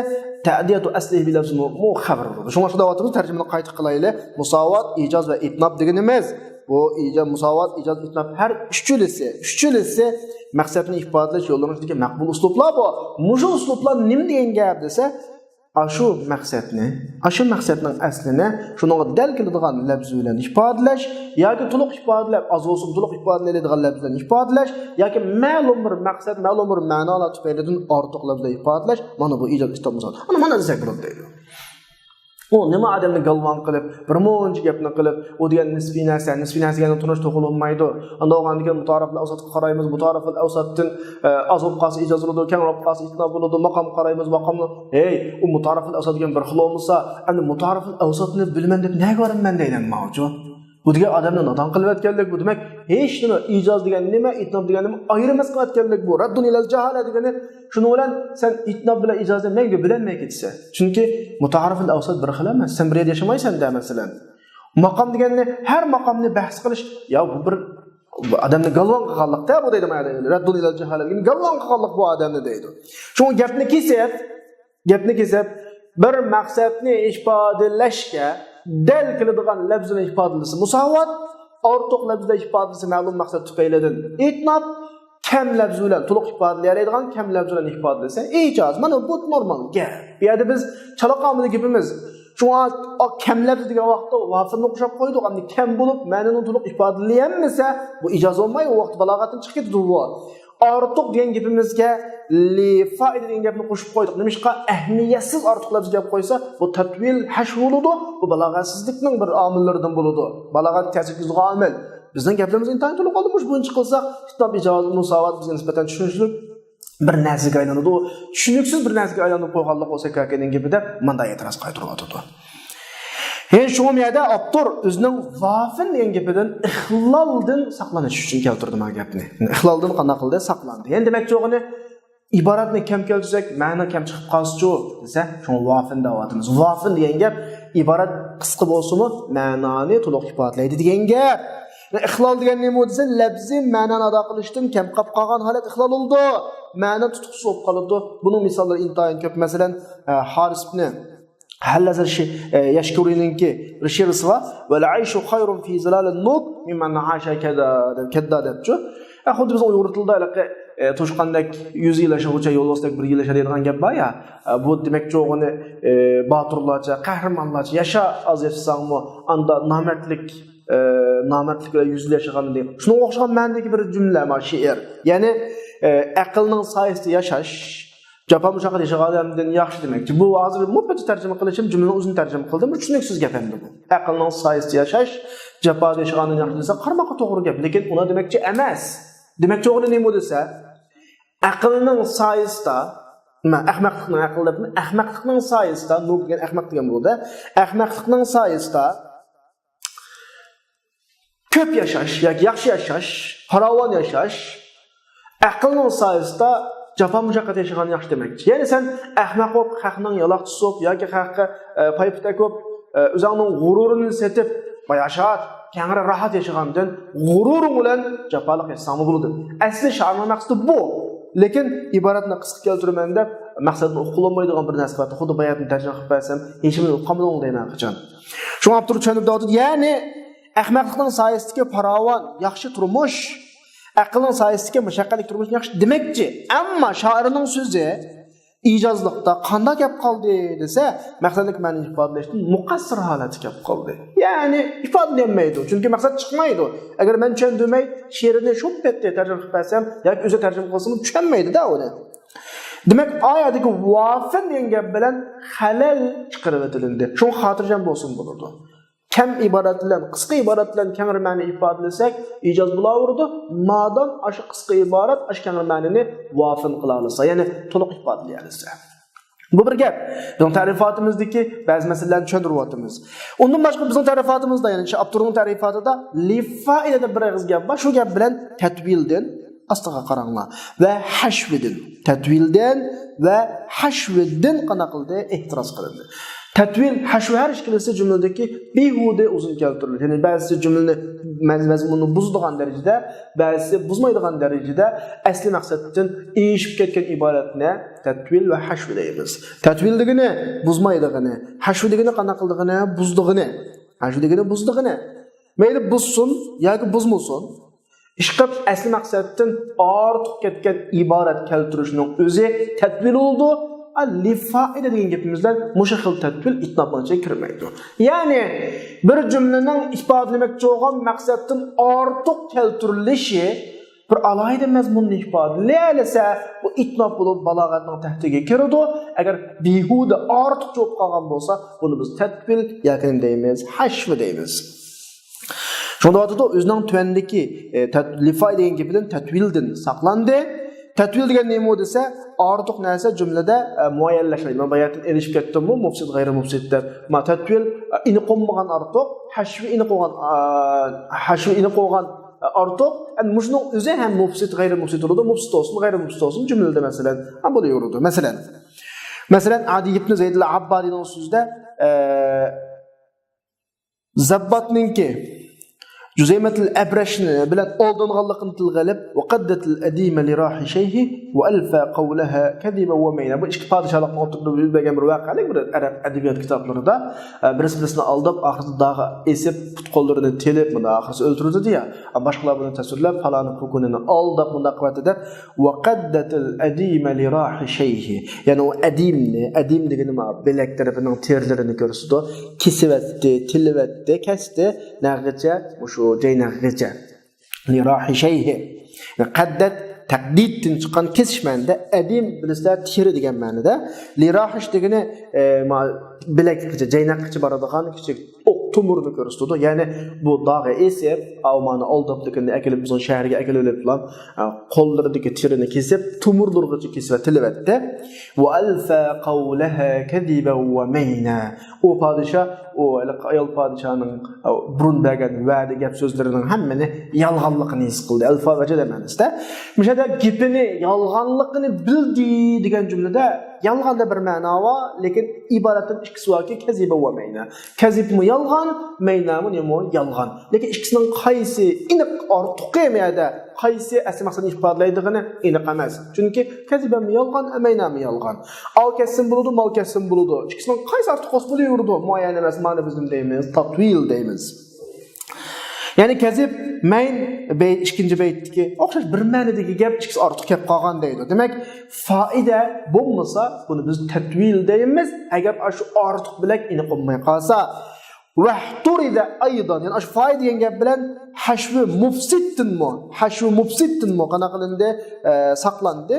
تەدىيەتۇ ئەسلىھى بىلەپزى مۇ-، مۇ خەبەر بولىدۇ. شۇڭلاشقا دەۋاتىمىز، تەرجىمىنى قايتا قىلايلى. مۇساۋات، ئىجاز ۋە ئىتناب دېگىنىمىز بۇ ئىجا-، مۇساۋات، ئىجاز، ئىتناب ھەر ئۈچىلىسى، ئۈچىلىسى مەقسەتنى ئىپادىلەش يوللىرىنىڭ ئىچىدىكى مەقبۇل ئۇسلۇبلار بۇ. مۇشۇ ئۇسلۇبلار نېمە دېگەن گەپ دېسە، ئاشۇ مەقسەتنى، ئاشۇ مەقسەتنىڭ ئەسلىنى شۇنىڭغا دەل كېلىدىغان لەپزى بىلەن ئىپادىلەش ياكى تولۇق ئىپادىلەپ، ئاز بولسىمۇ تولۇق ئىپادىلەيدىغان لەپزى بىلەن ئىپادىلەش ياكى مەلۇم بىر مەقسەت، مەلۇم بىر مەنالار تۈپەيلىدىن ئارتۇق لەپزى بىلەن ئىپادىلەش، مانا بۇ ئىجاز، ئىتناب، مۇساۋات. ئانا مانا دېسەك بولىدۇ دەيدۇ. ئۇ نېمە ئادەمنى گالۋاڭ قىلىپ، بىر مۇنچە گەپنى قىلىپ، ئۇ دېگەن نىسپىي نەرسە، نىسپىي نەرسە دېگەننى تونۇشتۇرغىلى بولمايدۇ. ئانداق بولغاندىكىن مۇتائارىفىل ئەۋساتقا قارايمىز، مۇتائارىفىل ئەۋساتتىن، ئە، ئاز بولۇپ قالسا ئىجاز بولىدۇ، كەڭ بولۇپ قالسا ئىتناب بولىدۇ، ماقامغا قارايمىز، ماقامنى، ھەي، ئۇ مۇتائارىفىل ئەۋسات دېگەن بىر خىل بولمىسا، ئەمدى مۇتائارىفىل ئەۋساتنى بىلىمەن دەپ نەگە بارىمەن مەن دەيدۇ ماۋۇچۇ. بۇ دېگەن ئادەمنى نادان قىلىۋەتكەنلىك بۇ. دېمەك، ھېچ نېمە، ئىجاز دېگەن نېمە، ئىتناب دېگەن نېمە ئايرىم ئەمەس قىلىۋەتكەنلىك بۇ. رەددۇن ئىلەل جاھالە دېگىنى شۇنىڭ بىلەن سەن ئىتناب بىلەن ئىجازنى مەڭگۈ بىلەلمەي كېتىسەن. چۈنكى مۇتائارىفىل ئەۋسات بىر خىل ئەمەس. سەن بىر يەردە ياشىمايسەن دە، مەسىلەن. ماقام دېگەننى، ھەر ماقامنى بەھس قىلىش، يا بۇ بىر ئادەمنى گالۋاڭ قىلغانلىق دە بۇ دەيدۇ. رەددۇن ئىلەل جاھالە دېگەن گالۋاڭ قىلغانلىق بۇ ئادەمنى دەيدۇ. شۇڭا گەپنى كېسىپ، گەپنى كېسىپ، بىر مەقسەتنى ئىپادىلەشكە دەل كېلىدىغان لەپزىنى ئىپادىلىسە مۇساۋات، ئارتۇق لەپزىدە ئىپادىلىسە مەلۇم مەقسەت تۈپەيلىدىن ئىتناب، كەم لەپزى بىلەن تولۇق ئىپادىلىيەلەيدىغان كەم لەپزى بىلەن ئىپادىلىسە ئىجاز. مانا بۇ نورمال گەپ. بۇ يەردە بىز چالا قالمىدى گېپىمىز. شۇڭا ئا، كەم لەپزى دېگەن ۋاقىتتا ۋافىننى قوشاپ قويدۇق. ئەمدى كەم بولۇپ مەنىنى تولۇق ئىپادىلىيەلمىسە بۇ ئىجاز بولماي، ئۇ ۋاقىتتا بالاغەتتىن چىقىپ كېتىدۇ بۇ. ئارتۇق دېگەن گېپىمىزگە لىفائىدە دېگەن گەپنى قوشۇپ قويدۇق. نېمىشقا؟ ئەھمىيەتسىز ئارتۇق لەپزى گەپ قويسا، بۇ تەتۋىل ھەشۋ بولىدۇ. بۇ بالاغەتسىزلىكنىڭ بىر ئامىللىرىدىن بولىدۇ. بالاغەت تەسىر كىرگۈزىدىغان ئامىل. بىزنىڭ گەپلىرىمىز ئىنتايىن تولۇق بولدى. مۇشۇ بويىچە قىلساق، ئىتناب، ئىجاز، مۇساۋات بىزگە نىسبەتەن چۈشىنىشلىك بىر نەرسىگە ئايلىنىدۇ. چۈشىنىكسىز بىر نەرسىگە ئايلاندۇرۇپ قويغانلىق بولسا كاكىنىڭ گېپى دەپ مۇنداق ئېتىراز قايتۇرۇۋاتىدۇ. ھېلى شۇڭا بۇ يەردە ئاپتور ئۆزىنىڭ ۋافىن دېگەن گېپىدىن ئىخلالدىن ساقلىنىش ئۈچۈن كەلتۈردى مانا گەپنى. ئىخلالدىن قانداق قىلدى؟ ساقلاندى. يەنە دېمەكچى بولغىنى، ئىبارەتنى كەم كەلتۈرسەك، مەنە كەم چىقىپ قالسىچۇ دېسە، شۇڭا ۋافىن دەۋاتىمىز. ۋافىن دېگەن گەپ ئىبارەت قىسقا بولسىمۇ، مەنانى تولۇق ئىپادىلەيدۇ دېگەن گەپ. ئىخلال دېگەن نېمە دېسە، لەپزىي مەنانى ئادا قىلىشتىن كەم قاپ قالغان ھالەت ئىخلال بولىدۇ. مەنە تۇتۇقسىز بولۇپ قالىدۇ. بۇنىڭ مىساللىرى ئىنتايىن كۆپ. مەسىلەن، ئە، ھارىس ئىبنى ھەللەزىر شى-، ئە، يەشكۇرىنىڭكى بىر شېئىرى بار. ۋەل ئەيشۇ خەيرۇن فى زىلالىن نۇك مىممەن ئاشە كەزا دەپ، كەددا دەپچۇ. ئە، خۇددى بىزنىڭ ئۇيغۇر تىلىدا ھېلىقى، ئە، توشقاندەك يۈز يىل ياشىغۇچە يولۋاستەك بىر يىل ياشا دەيدىغان گەپ بار يا. ئە، بۇ دېمەكچى بولغىنى، ئە، باتۇرلارچە، قەھرىمانلارچە ياشا، ئاز ياشىساڭمۇ، ئاندا نامەردلىك، ئە، نامەردلىك بىلەن يۈز يىل ياشىغان دېگەن. شۇنىڭغا ئوخشىغان مەنىدىكى بىر جۈملە ما شېئىر. يەنى، ئە، ئەقىلنىڭ سايىسىدا ياشاش، جاپا مۇشەققەت ياشىغان ئادەمدىن ياخشى دېمەكچى. بۇ ھازىر مۇپەتتە تەرجىمە قىلىشىم، جۈملىنىڭ ئۆزىنى تەرجىمە قىلدىم. بىر چۈشىنىكسىز گەپ ئەمدى بۇ. ئەقىلنىڭ سايىسىدا ياشاش جاپادا ياشىغاندىن ياخشى دېسە، قارىماققا توغرا گەپ. لېكىن ئۇنى دېمەكچى ئەمەس. دېمەكچى بولغىنى نېمە دېسە، ئەقىلنىڭ سايىسىدا، نېمە، ئەخمەقلىقنىڭ ئەقىل دەپ، ئەخمەقلىقنىڭ سايىسىدا، نۇ دېگەن ئەخمەق دېگەن بولىدۇ. ئەخمەقلىقنىڭ سايىسىدا كۆپ ياشاش ياكى ياخشى ياشاش، پاراۋان ياشاش، ئەقىلنىڭ سايىسىدا جاپا مۇشەققەت ياشىغان ياخشى دېمەكچى. يەنى سەن ئەخمەق بولۇپ، خەقنىڭ يالاقچىسى بولۇپ ياكى خەققە، ئە، پايپىتەك بولۇپ، ئە، ئۆزۈڭنىڭ غۇرۇرىنى سېتىپ، باي ياشات، كەڭرى راھەت ياشىغاندىن، غۇرۇرۇڭ بىلەن جاپالىق ياشىساڭمۇ بولىدۇ. ئەسلى شائىرنىڭ مەقسىتى بۇ. لېكىن ئىبارەتنى قىسقا كەلتۈرىمەن دەپ، مەقسەتنى ئۇققىلى بولمايدىغان بىر نەرسە بار. خۇددى باياتىن تەرجىمە قىلىپ بەرسەم، ھېچنېمىنى ئۇققانمىدىڭ دەيمەن قاچان. شۇڭا ئاپتور چۈشەندۈرۈپ دەۋاتىدۇ. يەنى، ئەخمەقلىقنىڭ سايىسىدىكى پاراۋان، ياخشى تۇرمۇش، ئەقىلنىڭ سايىسىدىكى مۇشەققەتلىك تۇرمۇشنى ياخشى دېمەكچى. ئەمما شائىرنىڭ سۆزى ئىجازلىقتا قانداق گەپ قالدى دېسە، مەقسەتلىك مەنىنى ئىپادىلەشتىن مۇقەسسىر ھالەتتە گەپ قالدى. يەنى ئىپادىلىيەلمەيدۇ، چۈنكى مەقسەت چىقمايدۇ. ئەگەر مەن چۈشەندۈرمەي، شېئىرنى شۇ پەتتە تەرجىمە قىلىپ بەرسەم ياكى ئۆزى تەرجىمە قىلسىمۇ چۈشەنمەيدۇ-دە ئۇنى. دېمەك، ئايەتتىكى ۋافىن دېگەن گەپ بىلەن خەلەل چىقىرىۋېتىلدى. شۇڭا خاتىرجەم بولسىمۇ بولىدۇ. كەم ئىبارەت بىلەن، قىسقا ئىبارەت بىلەن كەڭرى مەنە ئىپادىلىسەك، ئىجاز بولاۋېرىدۇ. مادام ئاشۇ قىسقا ئىبارەت ئاشۇ كەڭرى مەنىنى ۋافىن قىلالىسا، يەنى تولۇق ئىپادىلىيەلىسە. بۇ بىر گەپ. بىزنىڭ تەرىپاتىمىزدىكى بەزى مەسىلىلەرنى چۈشەندۈرۈۋاتىمىز. ئۇندىن باشقا بىزنىڭ تەرىپاتىمىزدا، يەنى شۇ ئاپتورنىڭ تەرىپاتىدا لىفائىدە دەپ بىر ئېغىز گەپ بار. شۇ گەپ بىلەن تەتۋىلدىن، ئاستىغا قاراڭلار، ۋە ھەشۋىدىن، تەتۋىلدىن ۋە ھەشۋىدىن قانداق قىلدى؟ ئېھتىراز قىلىندى. تەتۋىل، ھەشۋ ھەر ئىككىلىسى جۈملىدىكى بىھۇدە ئۇزۇن كەلتۈرۈلدى. يەنى بەزىسى جۈملىنى مەز-، مەزمۇنىنى بۇزىدىغان دەرىجىدە، بەزىسى بۇزمايدىغان دەرىجىدە ئەسلى مەقسەتتىن ئېشىپ كەتكەن ئىبارەتنى تەتۋىل ۋە ھەشۋ دەيمىز. تەتۋىل دېگىنى بۇزمايدىغىنى، ھەشۋ دېگىنى قانداق قىلىدىغىنى، بۇزىدىغىنى. ھەشۋ دېگىنى بۇزىدىغىنى. مەيلى بۇزسۇن ياكى بۇزمىسۇن، ئىشقىلىپ ئەسلى مەقسەتتىن ئارتۇق كەتكەن ئىبارەت كەلتۈرۈشنىڭ ئۆزى تەتۋىل بولىدۇ. ئە، لىفائىدە دېگەن گېپىمىز بىلەن مۇشۇ خىل تەتۋىل ئىتنابنىڭ ئىچىگە كىرمەيدۇ. يەنى بىر جۈملىنىڭ ئىپادىلىمەكچى بولغان مەقسەتتىن ئارتۇق كەلتۈرۈلۈشى بىر ئالاھىدە مەزمۇننى ئىپادىلىيەلىسە، بۇ ئىتناب بولۇپ، بالاغەتنىڭ تەھتىگە كىرىدۇ. ئەگەر بىھۇدە ئارتۇقچە بولۇپ قالغان بولسا، بۇنى بىز تەتۋىل ياكى نېمە دەيمىز؟ ھەشۋ دەيمىز. شۇڭا دەۋاتىدۇ، ئۆزىنىڭ تۆۋەندىكى، ئە، تەت-، لىفائىدە دېگەن گېپىدىن تەتۋىلدىن ساقلاندى. تەتۋىل دېگەن نېمە دېسە، ئارتۇق نەرسە جۈملىدە، ئە، مۇئەييەنلەشمەيدۇ. مەن باياتىن ئېلىشىپ كەتتىممۇ، مۇپسىت، غەيرىي مۇپسىت دەپ. ما تەتۋىل، ئە، ئېنىق بولمىغان ئارتۇق، ھەشۋى ئېنىق بولغان، ئە، ھەشۋى ئېنىق بولغان، ئە، ئارتۇق. ئەمدى مۇشۇنىڭ ئۆزى ھەم مۇپسىت، غەيرىي مۇپسىت بولىدۇ، مۇپسىت بولسۇن، غەيرىي مۇپسىت بولسۇن، جۈملىدە مەسىلەن، ھە، بولۇۋېرىدۇ. مەسىلەن، مەسىلەن، ئادى ئىبن زەيدىل ئاببادىنىڭ سۆزىدە، ئە، زەبباتنىڭكى جۇزەيمەتىل ئەبرەشنى بىلەن ئالدانغانلىقىنى تىلغا ئېلىپ، ۋەقەددەتىل ئەدىمە لىراھىشەيھى ۋەئەلفا قەۋلەھا كەزىبەن ۋەمەينا. بۇ ئىككى پادىشاھلىقنىڭ ئوتتۇرىدا يۈز بەرگەن بىر ۋەقەلىك بىر ئەرەب ئەدەبىيات كىتابلىرىدا، ئە، بىرسى بىرسىنى ئالداپ، ئاخىرىدا داغا ئېسىپ، پۇت-قوللىرىنى تېلىپ، مۇنداق ئاخىرسى ئۆلتۈرۈلدى يا. ئە، باشقىلار بۇنى تەسۋىرلەپ، پالانى پۇكۇنىنى ئالداپ، مۇنداق قىلىۋەتتى دەپ، ۋەقەددەتىل ئەدىمە لىراھىشەيھى. يەنى ئۇ ئەدىمنى، ئەدىم دېگىنى ما بىلەك تەرىپىنىڭ تېرىلىرىنى كۆرسىتىدۇ. كېسىۋەتتى، تىلىۋەتتى، كەستى. نەغىچە، مۇشۇ جەينەغىچە. لىراھىشەيھى. قەددەت، تەقدىدتىن چىققان كېسىش مەنىدە، ئەدىم بىلىسىلەر تېرە دېگەن مەنىدە. لىراھىش دېگىنى، ئە، ما بىلەككىچە، جەينەغقىچە بارىدىغان كىچىك ئوق تومۇرنى كۆرسىتىدۇ. يەنى بۇ داغا ئېسىپ، ئاۋمانى ئالداپلىكىنى ئەكېلىپ، بىزنىڭ شەھەرگە ئەكېلىۋېلىپلا، ئە، قوللىرىدىكى تېرىنى كېسىپ، تومۇرلىرىغىچە كېسىۋەت-، تىلىۋەتتى. ۋەئەلفا قەۋلەھا كەزىبەن ۋەمەينا. ئۇ پادىشاھ، ئۇ ھېلىقى ئايال پادىشاھنىڭ، ئە، بۇرۇن بەرگەن ۋەدە گەپ سۆزلىرىنىڭ ھەممىنى يالغانلىقىنى ھېس قىلدى. ئەلفا ۋەجەدە مەنىسىدە. مۇشۇ يەردە گېپىنى يالغانلىقىنى بىلدى دېگەن جۈملىدە يالغان دەپ بىر مەنا بار، لېكىن ئىبارەتتىن ئىككىسى باركى، كەزىبەن ۋەمەينا. كەزىبمۇ يالغان، مەينامۇ نېمە؟ يالغان. لېكىن ئىككىسىنىڭ قايسى ئېنىق ئارتۇقى مۇ يەردە، قايسى ئەسلى مەقسەتنى ئىپادىلەيدىغىنى ئېنىق ئەمەس. چۈنكى كەزىبەنمۇ يالغان، مەينامۇ يالغان. ئال كەتسىمۇ بولىدۇ، مال كەتسىمۇ بولىدۇ. ئىككىسىنىڭ قايسى ئارتۇق بولسا بولۇۋېرىدۇ. مۇئەييەن ئەمەس، مانا بىز نېمە دەيمىز؟ تەتۋىل دەيمىز. يەنى كەزىب، مەين، بەيت، ئىككىنچى بەيتتىكى ئوخشاش بىر مەنىدىكى گەپ ئىككىسى ئارتۇق كەپ قالغان دەيدۇ. دېمەك، فائىدە بولمىسا، بۇنى بىز تەتۋىل دەيمىز. ئەگەر ئاشۇ ئارتۇق بىلەك ئېنىق بولماي قالسا. ۋەھتۇرىزە ئەيزەن، يەنى ئاشۇ فائىدە دېگەن گەپ بىلەن ھەشۋى مۇپسىتتىنمۇ، ھەشۋى مۇپسىتتىنمۇ قانداق قىلىندى؟ ئە، ساقلاندى.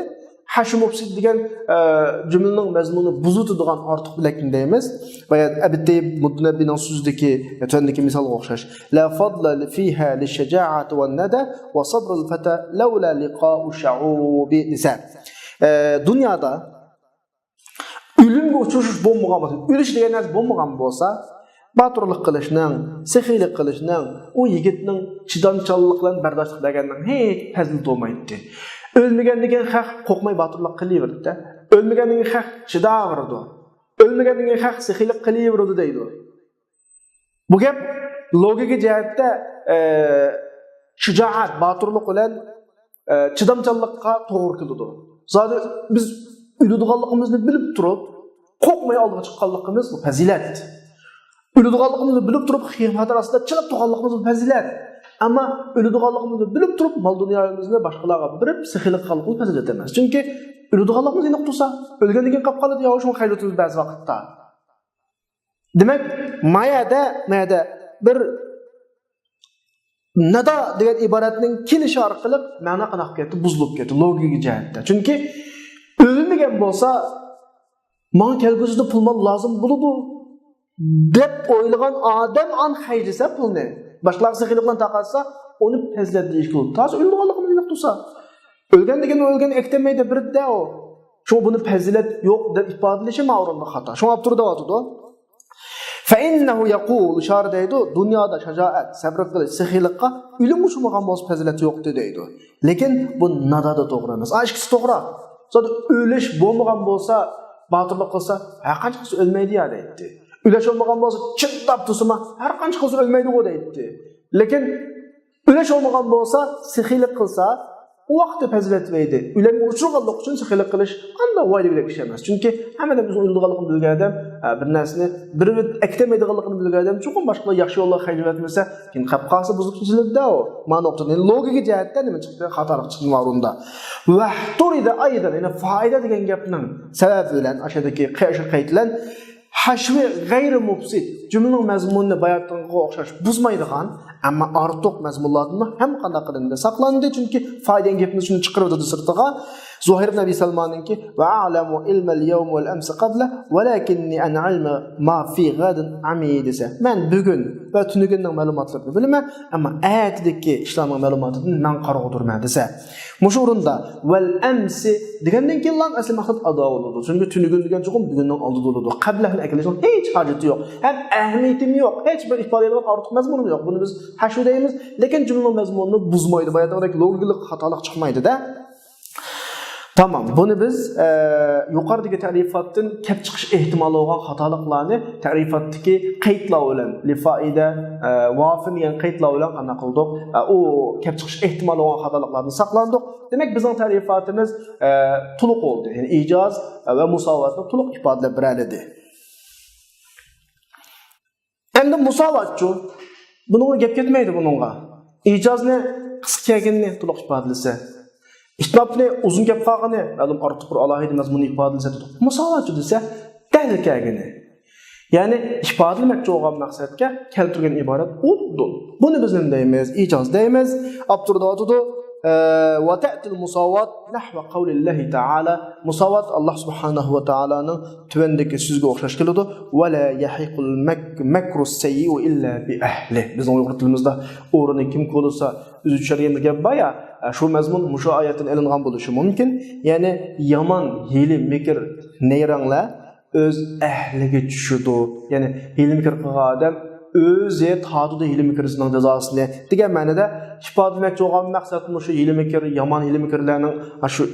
ھەشۋ مۇپسىد دېگەن، ئە، جۈملىنىڭ مەزمۇنىنى بۇزۇۋېتىدىغان ئارتۇق بىلەكنى دەيمىز. بايا ئەبۇ تەييىب مۇتەنەببىنىڭ سۆزىدىكى، تۆۋەندىكى مىسالغا ئوخشاش. لا فضل فيها للشجاعة والندى وصبر الفتى لولا لقاء الشعوب دېسە. ئە، دۇنيادا ئۆلۈمگە ئۇچرىشىش بولمىغان بولسا، ئۆلۈش دېگەن نەرسە بولمىغان بولسا، باتۇرلۇق قىلىشنىڭ، سېخىيلىق قىلىشنىڭ، ئۇ يىگىتنىڭ چىدامچانلىق بىلەن بەرداشلىق بەرگەننىڭ ھېچ پەزىلىتى بولمايتتى. ئۆلمىگەندىن كېيىن خەق قورقماي باتۇرلۇق قىلىۋېرىدۇ-دە. ئۆلمىگەندىن كېيىن خەق چىداۋېرىدۇ. ئۆلمىگەندىن كېيىن خەق سېخىيلىق قىلىۋېرىدۇ دەيدۇ. بۇ گەپ لوگىكا جەھەتتە، ئە، شۇجائەت، باتۇرلۇق بىلەن، ئە، چىدامچانلىققا توغرا كېلىدۇ. زادى بىز ئۆلىدىغانلىقىمىزنى بىلىپ تۇرۇپ، قورقماي ئالدىغا چىققانلىقىمىز بۇ پەزىلەت. ئۆلىدىغانلىقىمىزنى بىلىپ تۇرۇپ، خىيال خاتىرە ئاستىدا چىللاپ تۇرغانلىقىمىز بۇ پەزىلەت. ئەمما ئۆلىدىغانلىقىمىزنى بىلىپ تۇرۇپ، مال دۇنيايىمىزنى باشقىلارغا بېرىپ، سېخىيلىق قىلغانلىقىمىز پەزىلەت ئەمەس. چۈنكى ئۆلىدىغانلىقىمىز ئېنىق تۇرسا، ئۆلگەندىن كېيىن قاپ قالىدۇ، يا شۇڭا خەجلىۋېتىمىز بەزى ۋاقىتتا. دېمەك، ما يەردە، ما يەردە بىر نادا دېگەن ئىبارەتنىڭ كېلىشى ئارقىلىق مەنا قانداق كەتتى؟ بۇزۇلۇپ كەتتى لوگىكا جەھەتتە. چۈنكى ئۆلمىگەن بولسا، ماڭا كەلگۈسىدە پۇل مال لازىم بولىدۇ دەپ ئويلىغان ئادەم ئان خەجلىسە پۇلنى، باشقىلارغا سېخىيلىق بىلەن تارقاتسا، ئۇنى پەزىلەت دېيىشكە بولىدۇ. تازا ئۆلىدىغانلىقىمىز ئېنىق تۇرسا. ئۆلگەن دېگەن ئۆلگەن ئەكتەلمەيدۇ بىردە ئۇ. شۇڭا بۇنى پەزىلەت يوق دەپ ئىپادىلىشى ما ئورۇندا خاتا. شۇڭا ئاپتور دەۋاتىدۇ. فإنه يقول، شائىر دەيدۇ، دۇنيادا شاجائەت، سەبرى قىلىش، سېخىيلىققا ئۆلۈمگە ئۇچرىمىغان بولسا پەزىلەت يوقتى دەيدۇ. لېكىن بۇ نادادا توغرا ئەمەس. ئا، ئىككىسى توغرا. زادى ئۆلۈش بولمىغان بولسا، باتۇرلۇق قىلسا، ھەر قانچە قىلسا ئۆلمەيدۇ يا دەيتتى. ئۆلۈش بولمىغان بولسا، چىداپ تۇرسىمۇ، ھەر قانچە قىلسا ئۆلمەيدىغۇ دەيتتى. لېكىن ئۆلۈش بولمىغان بولسا، سېخىيلىق قىلسا، ئۇ ۋاقىتتا پەزىلەت دەيدۇ. ئۆلۈمگە ئۇچرىغانلىق ئۈچۈن سېخىيلىق قىلىش قانداق ۋاي دېگۈدەك ئىش ئەمەس. چۈنكى ھەممىدىن بىز ئۆلىدىغانلىقىنى بىلگەن ئادەم، ئە، بىر نەرسىنى بىر ئەكتەلمەيدىغانلىقىنى بىلگەن ئادەم چوقۇم باشقىلار ياخشى يوللارغا خەجلىۋەتمىسە، كېيىن قاپ قالسا بۇزۇلۇپ كېتىلىدۇ-دە ئۇ. مانا نۇقتىدىن لوگىكا جەھەتتە نېمە چىقتى؟ خاتالىق چىقتى مۇ ئورۇندا. ۋەھتۇرىدە ئايدىن، يەنى فائىدە دېگەن گەپنىڭ سەۋەبى بىلەن، ئاشۇ يەردىكى قەيت بىلەن ھەشۋى غەيرى مۇپسىد، جۈملىنىڭ مەزمۇنىنى باياتقىغا ئوخشاش بۇزمايدىغان، ئەمما ئارتۇق مەزمۇنلاردىن ھەم قانداق قىلىندى ساقلاندى، چۈنكى فائىدە دېگەن گەپنى شۇنى چىقىرىۋېتىدۇ سىرتىغا. زۇھەير ئىبن ئەبى سەلمانىڭكى، ۋە ئەلەمۇ ئىلمەل يەۋمى ۋەل ئەمسى قەبلە، ۋەلەكىننى ئەن ئىلمى ما فى غەدىن ئەمى دېسە، مەن بۈگۈن ۋە تۈنۈگۈننىڭ مەلۇماتلىرىنى بىلىمەن، ئەمما ئەتىدىكى ئىشلارنىڭ مەلۇماتىدىن مەن قارىغۇدۇرمەن دېسە. مۇشۇ ئورۇندا ۋەل ئەمسى دېگەندىن كېيىنلا ئەسلى مەقسەت ئادا بولىدۇ. چۈنكى تۈنۈگۈن دېگەن چوقۇم بۈگۈننىڭ ئالدىدا بولىدۇ. قەبلەھنى ئەكېلىشنىڭ ھېچ ھاجىتى يوق. ھەم ئەھمىيىتىمۇ يوق. ھېچ بىر ئىپادە قىلىدىغان ئارتۇق مەزمۇنىمۇ يوق. بۇنى بىز ھەشۋ دەيمىز، لېكىن جۈملىنىڭ مەزمۇنىنى بۇزمايدۇ. باياتقۇدەك لوگىكىلىق خاتالىق چىقمايدۇ-دە. تامام. بۇنى بىز، ئە، يۇقىرىدىكى تەرىپاتتىن كەپ چىقىش ئېھتىمالى بولغان خاتالىقلارنى تەرىپاتتىكى قەيتلار بىلەن، لىفائىدە، ئە، ۋافىن دېگەن قەيتلار بىلەن قانداق قىلدۇق؟ ئە، ئۇ كەپ چىقىش ئېھتىمالى بولغان خاتالىقلاردىن ساقلاندۇق. دېمەك، بىزنىڭ تەرىپاتىمىز، ئە، تولۇق بولدى. يەنى ئىجاز، ئە، ۋە مۇساۋاتنى تولۇق ئىپادىلەپ بېرەلىدى. ئەمدى مۇساۋاتچۇ؟ بۇنىڭغا گەپ كەتمەيدۇ بۇنىڭغا. ئىجازنى قىسقا كەلگىنىنى تولۇق ئىپادىلىسە، ئىتنابنى ئۇزۇن گەپ قالغىنى، مەلۇم ئارتۇق بىر ئالاھىدە مەزمۇننى ئىپادىلىسە دېدۇق. مۇساۋاتچۇ دېسە، دەل كەلگىنى. يەنى ئىپادىلىمەكچى بولغان مەقسەتكە كەلتۈرگەن ئىبارەت ئۇدۇل. بۇنى بىز نېمە دەيمىز؟ ئىجاز دەيمىز. ئاپتور دەۋاتىدۇ، ئە، ۋە تەتىل مۇساۋات نەھۋە قەۋلىللاھى تەئالا. مۇساۋات ئاللاھ سۇبھانەھۇ ۋە تائالانىڭ تۆۋەندىكى سۆزگە ئوخشاش كېلىدۇ. ۋە لا يەھىقۇل مەك-، مەكرۇس سەييىئۇ ئىللا بىئەھلى. بىزنىڭ ئۇيغۇر تىلىمىزدا ئورنى كىم كولىسا ئۆزى چۈشەرگەن بىر گەپ بار يا، شۇ مەزمۇن مۇشۇ ئايەتتىن ئېلىنغان بولۇشى مۇمكىن. يەنى يامان ھىيلە مىكىر نەيرەڭلەر ئۆز ئەھلىگە چۈشىدۇ. يەنى ھىيلە مىكىر قىلغان ئادەم ئۆزى تارتىدۇ ھىيلە مىكرىسىنىڭ جازاسىنى دېگەن مەنىدە ئىپادىلىمەكچى بولغان مەقسەت مۇشۇ ھىيلە مىكىر، يامان ھىيلە مىكىرلەرنىڭ شۇ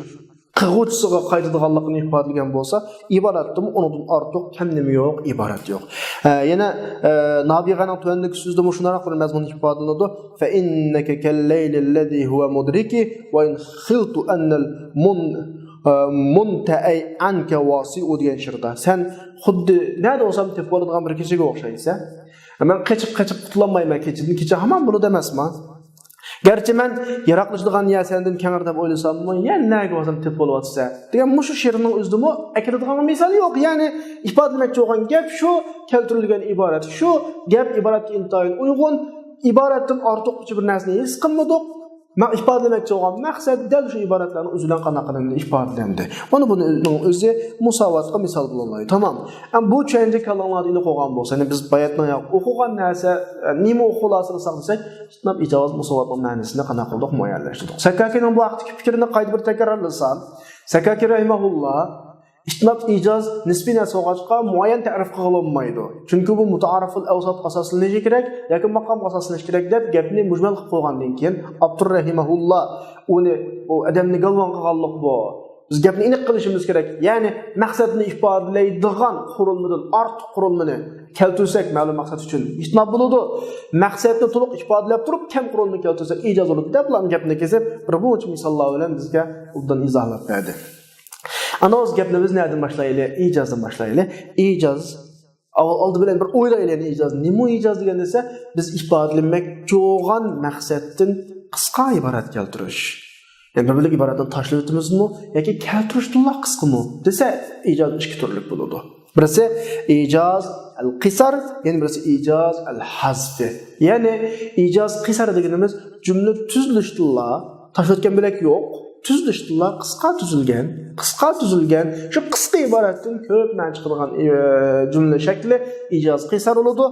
قىلغۇچىسىغا قايتىدىغانلىقىنى ئىپادىلىگەن بولسا، ئىبارەتتىمۇ ئۇنىڭدىن ئارتۇق كەم نېمە يوق، ئىبارەت يوق. ھە، يەنە، ئە، نابىغەنىڭ تۆۋەندىكى سۆزىدىمۇ شۇنداقراق بىر مەزمۇن ئىپادىلىنىدۇ. فَإِنَّكَ كَاللَّيْلِ الَّذِي هُوَ مُدْرِكِ وَإِنْ خِلْتُ أَنَّ الْمُنْ-، ئە، مُنْتَئَيْ عَنْكَ وَاصِئُ دېگەن شېئىردا. سەن خۇددى نەدە بولسام تېپىپ بولىدىغان بىر كېچىگە ئوخشايسەن. مەن قېچىپ، قېچىپ قۇتۇلالمايمەن، كېچىدىن كېچە ھامان بولىدۇ ئەمەسما؟ گەرچە مەن يىراقلىشىدىغان يەر سەندىن كەڭرى دەپ ئويلىساممۇ، يەنە نەگە بارسام تېپىپ بولۇۋاتىسەن دېگەن مۇشۇ شېئىرنىڭ ئۆزىدىمۇ ئەكېلىدىغان مىسال يوق. يەنى ئىپادىلىمەكچى بولغان گەپ شۇ، كەلتۈرۈلگەن ئىبارەت شۇ، گەپ ئىبارەتكە ئىنتايىن ئۇيغۇن، ئىبارەتتىن ئارتۇقچە بىر نەرسىنى ھېس قىلمىدۇق. مەن ئىپادىلىمەكچى بولغان مەقسەت دەل شۇ ئىبارەتلەرنىڭ ئۆزى بىلەن قانداق قىلىندى، ئىپادىلەندى. مانا بۇنىڭ ئۆزى مۇساۋاتقا مىسال بولۇنىدۇ. تامام. ئەمما بۇ چۈشەنچە كاللاڭلاردا ئېنىق بولغان بولسا، يەنى بىز باياتنىڭ ئوقۇغان نەرسە، نېمە خۇلاسىلىساق دېسەك، ئىجتىناب، ئىجاز، مۇساۋاتنىڭ مەنىسىنى قانداق قىلدۇق، مۇئەييەنلەشتۈردۇق. سەكاكىنىڭ بۇ ھەقتىكى پىكرىنى قايتا بىر تەكرارلىسام، سەكاكى رەھىمەھۇللا ئىجتىناب، ئىجاز نىسپىي نەرسە بولغاچقا مۇئەييەن تەرىپ قىلغىلى بولمايدۇ. چۈنكى بۇ مۇتەئارىفۇل ئەۋسات ئاساسلىنىشى كېرەك ياكى ماقامغا ئاساسلىنىشى كېرەك دەپ گەپنى مۇجمەل قىلىپ قويغاندىن كېيىن، ئاپتور رەھىمەھۇللا ئۇنى، ئۇ ئادەمنى گالۋاڭ قىلغانلىق بۇ. بىز گەپنى ئېنىق قىلىشىمىز كېرەك. يەنى مەقسەتنى ئىپادىلەيدىغان قۇرۇلمىدىن ئارتۇق قۇرۇلمىنى كەلتۈرسەك مەلۇم مەقسەت ئۈچۈن ئىجتىناب بولىدۇ. مەقسەتنى تولۇق ئىپادىلەپ تۇرۇپ كەم قۇرۇلمىنى كەلتۈرسەك ئىجاز بولىدۇ دەپلا گەپنى كېسىپ بىر مۇنچە مىساللار بىلەن بىزگە ئوبدان ئىزاھلاپ بەردى. ئاندىن ھازىر گەپنى بىز نەدىن باشلايلى؟ ئىجازدىن باشلايلى. ئىجاز. ئاۋۋال ئالدى بىلەن بىر ئويلايلى، يەنى ئىجاز نېمە ئىجاز دېگەن دېسە، بىز ئىپادىلىمەكچى بولغان مەقسەتتىن قىسقا ئىبارەت كەلتۈرۈش. يەنى بىر بۆلەك ئىبارەتنى تاشلىۋېتىمىزمۇ ياكى كەلتۈرۈشتىنلا قىسقىمۇ دېسە، ئىجاز ئىككى تۈرلۈك بولىدۇ. بىرسى ئىجاز ئەل قىسار، يەنە بىرسى ئىجاز ئەل ھەزف. يەنى ئىجاز قىسار دېگىنىمىز جۈملە تۈزۈلۈشتىنلا، تاشلىۋەتكەن بۆلەك يوق، تۈزۈلۈشتىنلا قىسقا تۈزۈلگەن، قىسقا تۈزۈلگەن، شۇ قىسقا ئىبارەتتىن كۆپ مەنە چىقىدىغان، ئى، جۈملە شەكلى ئىجاز قىسار بولىدۇ.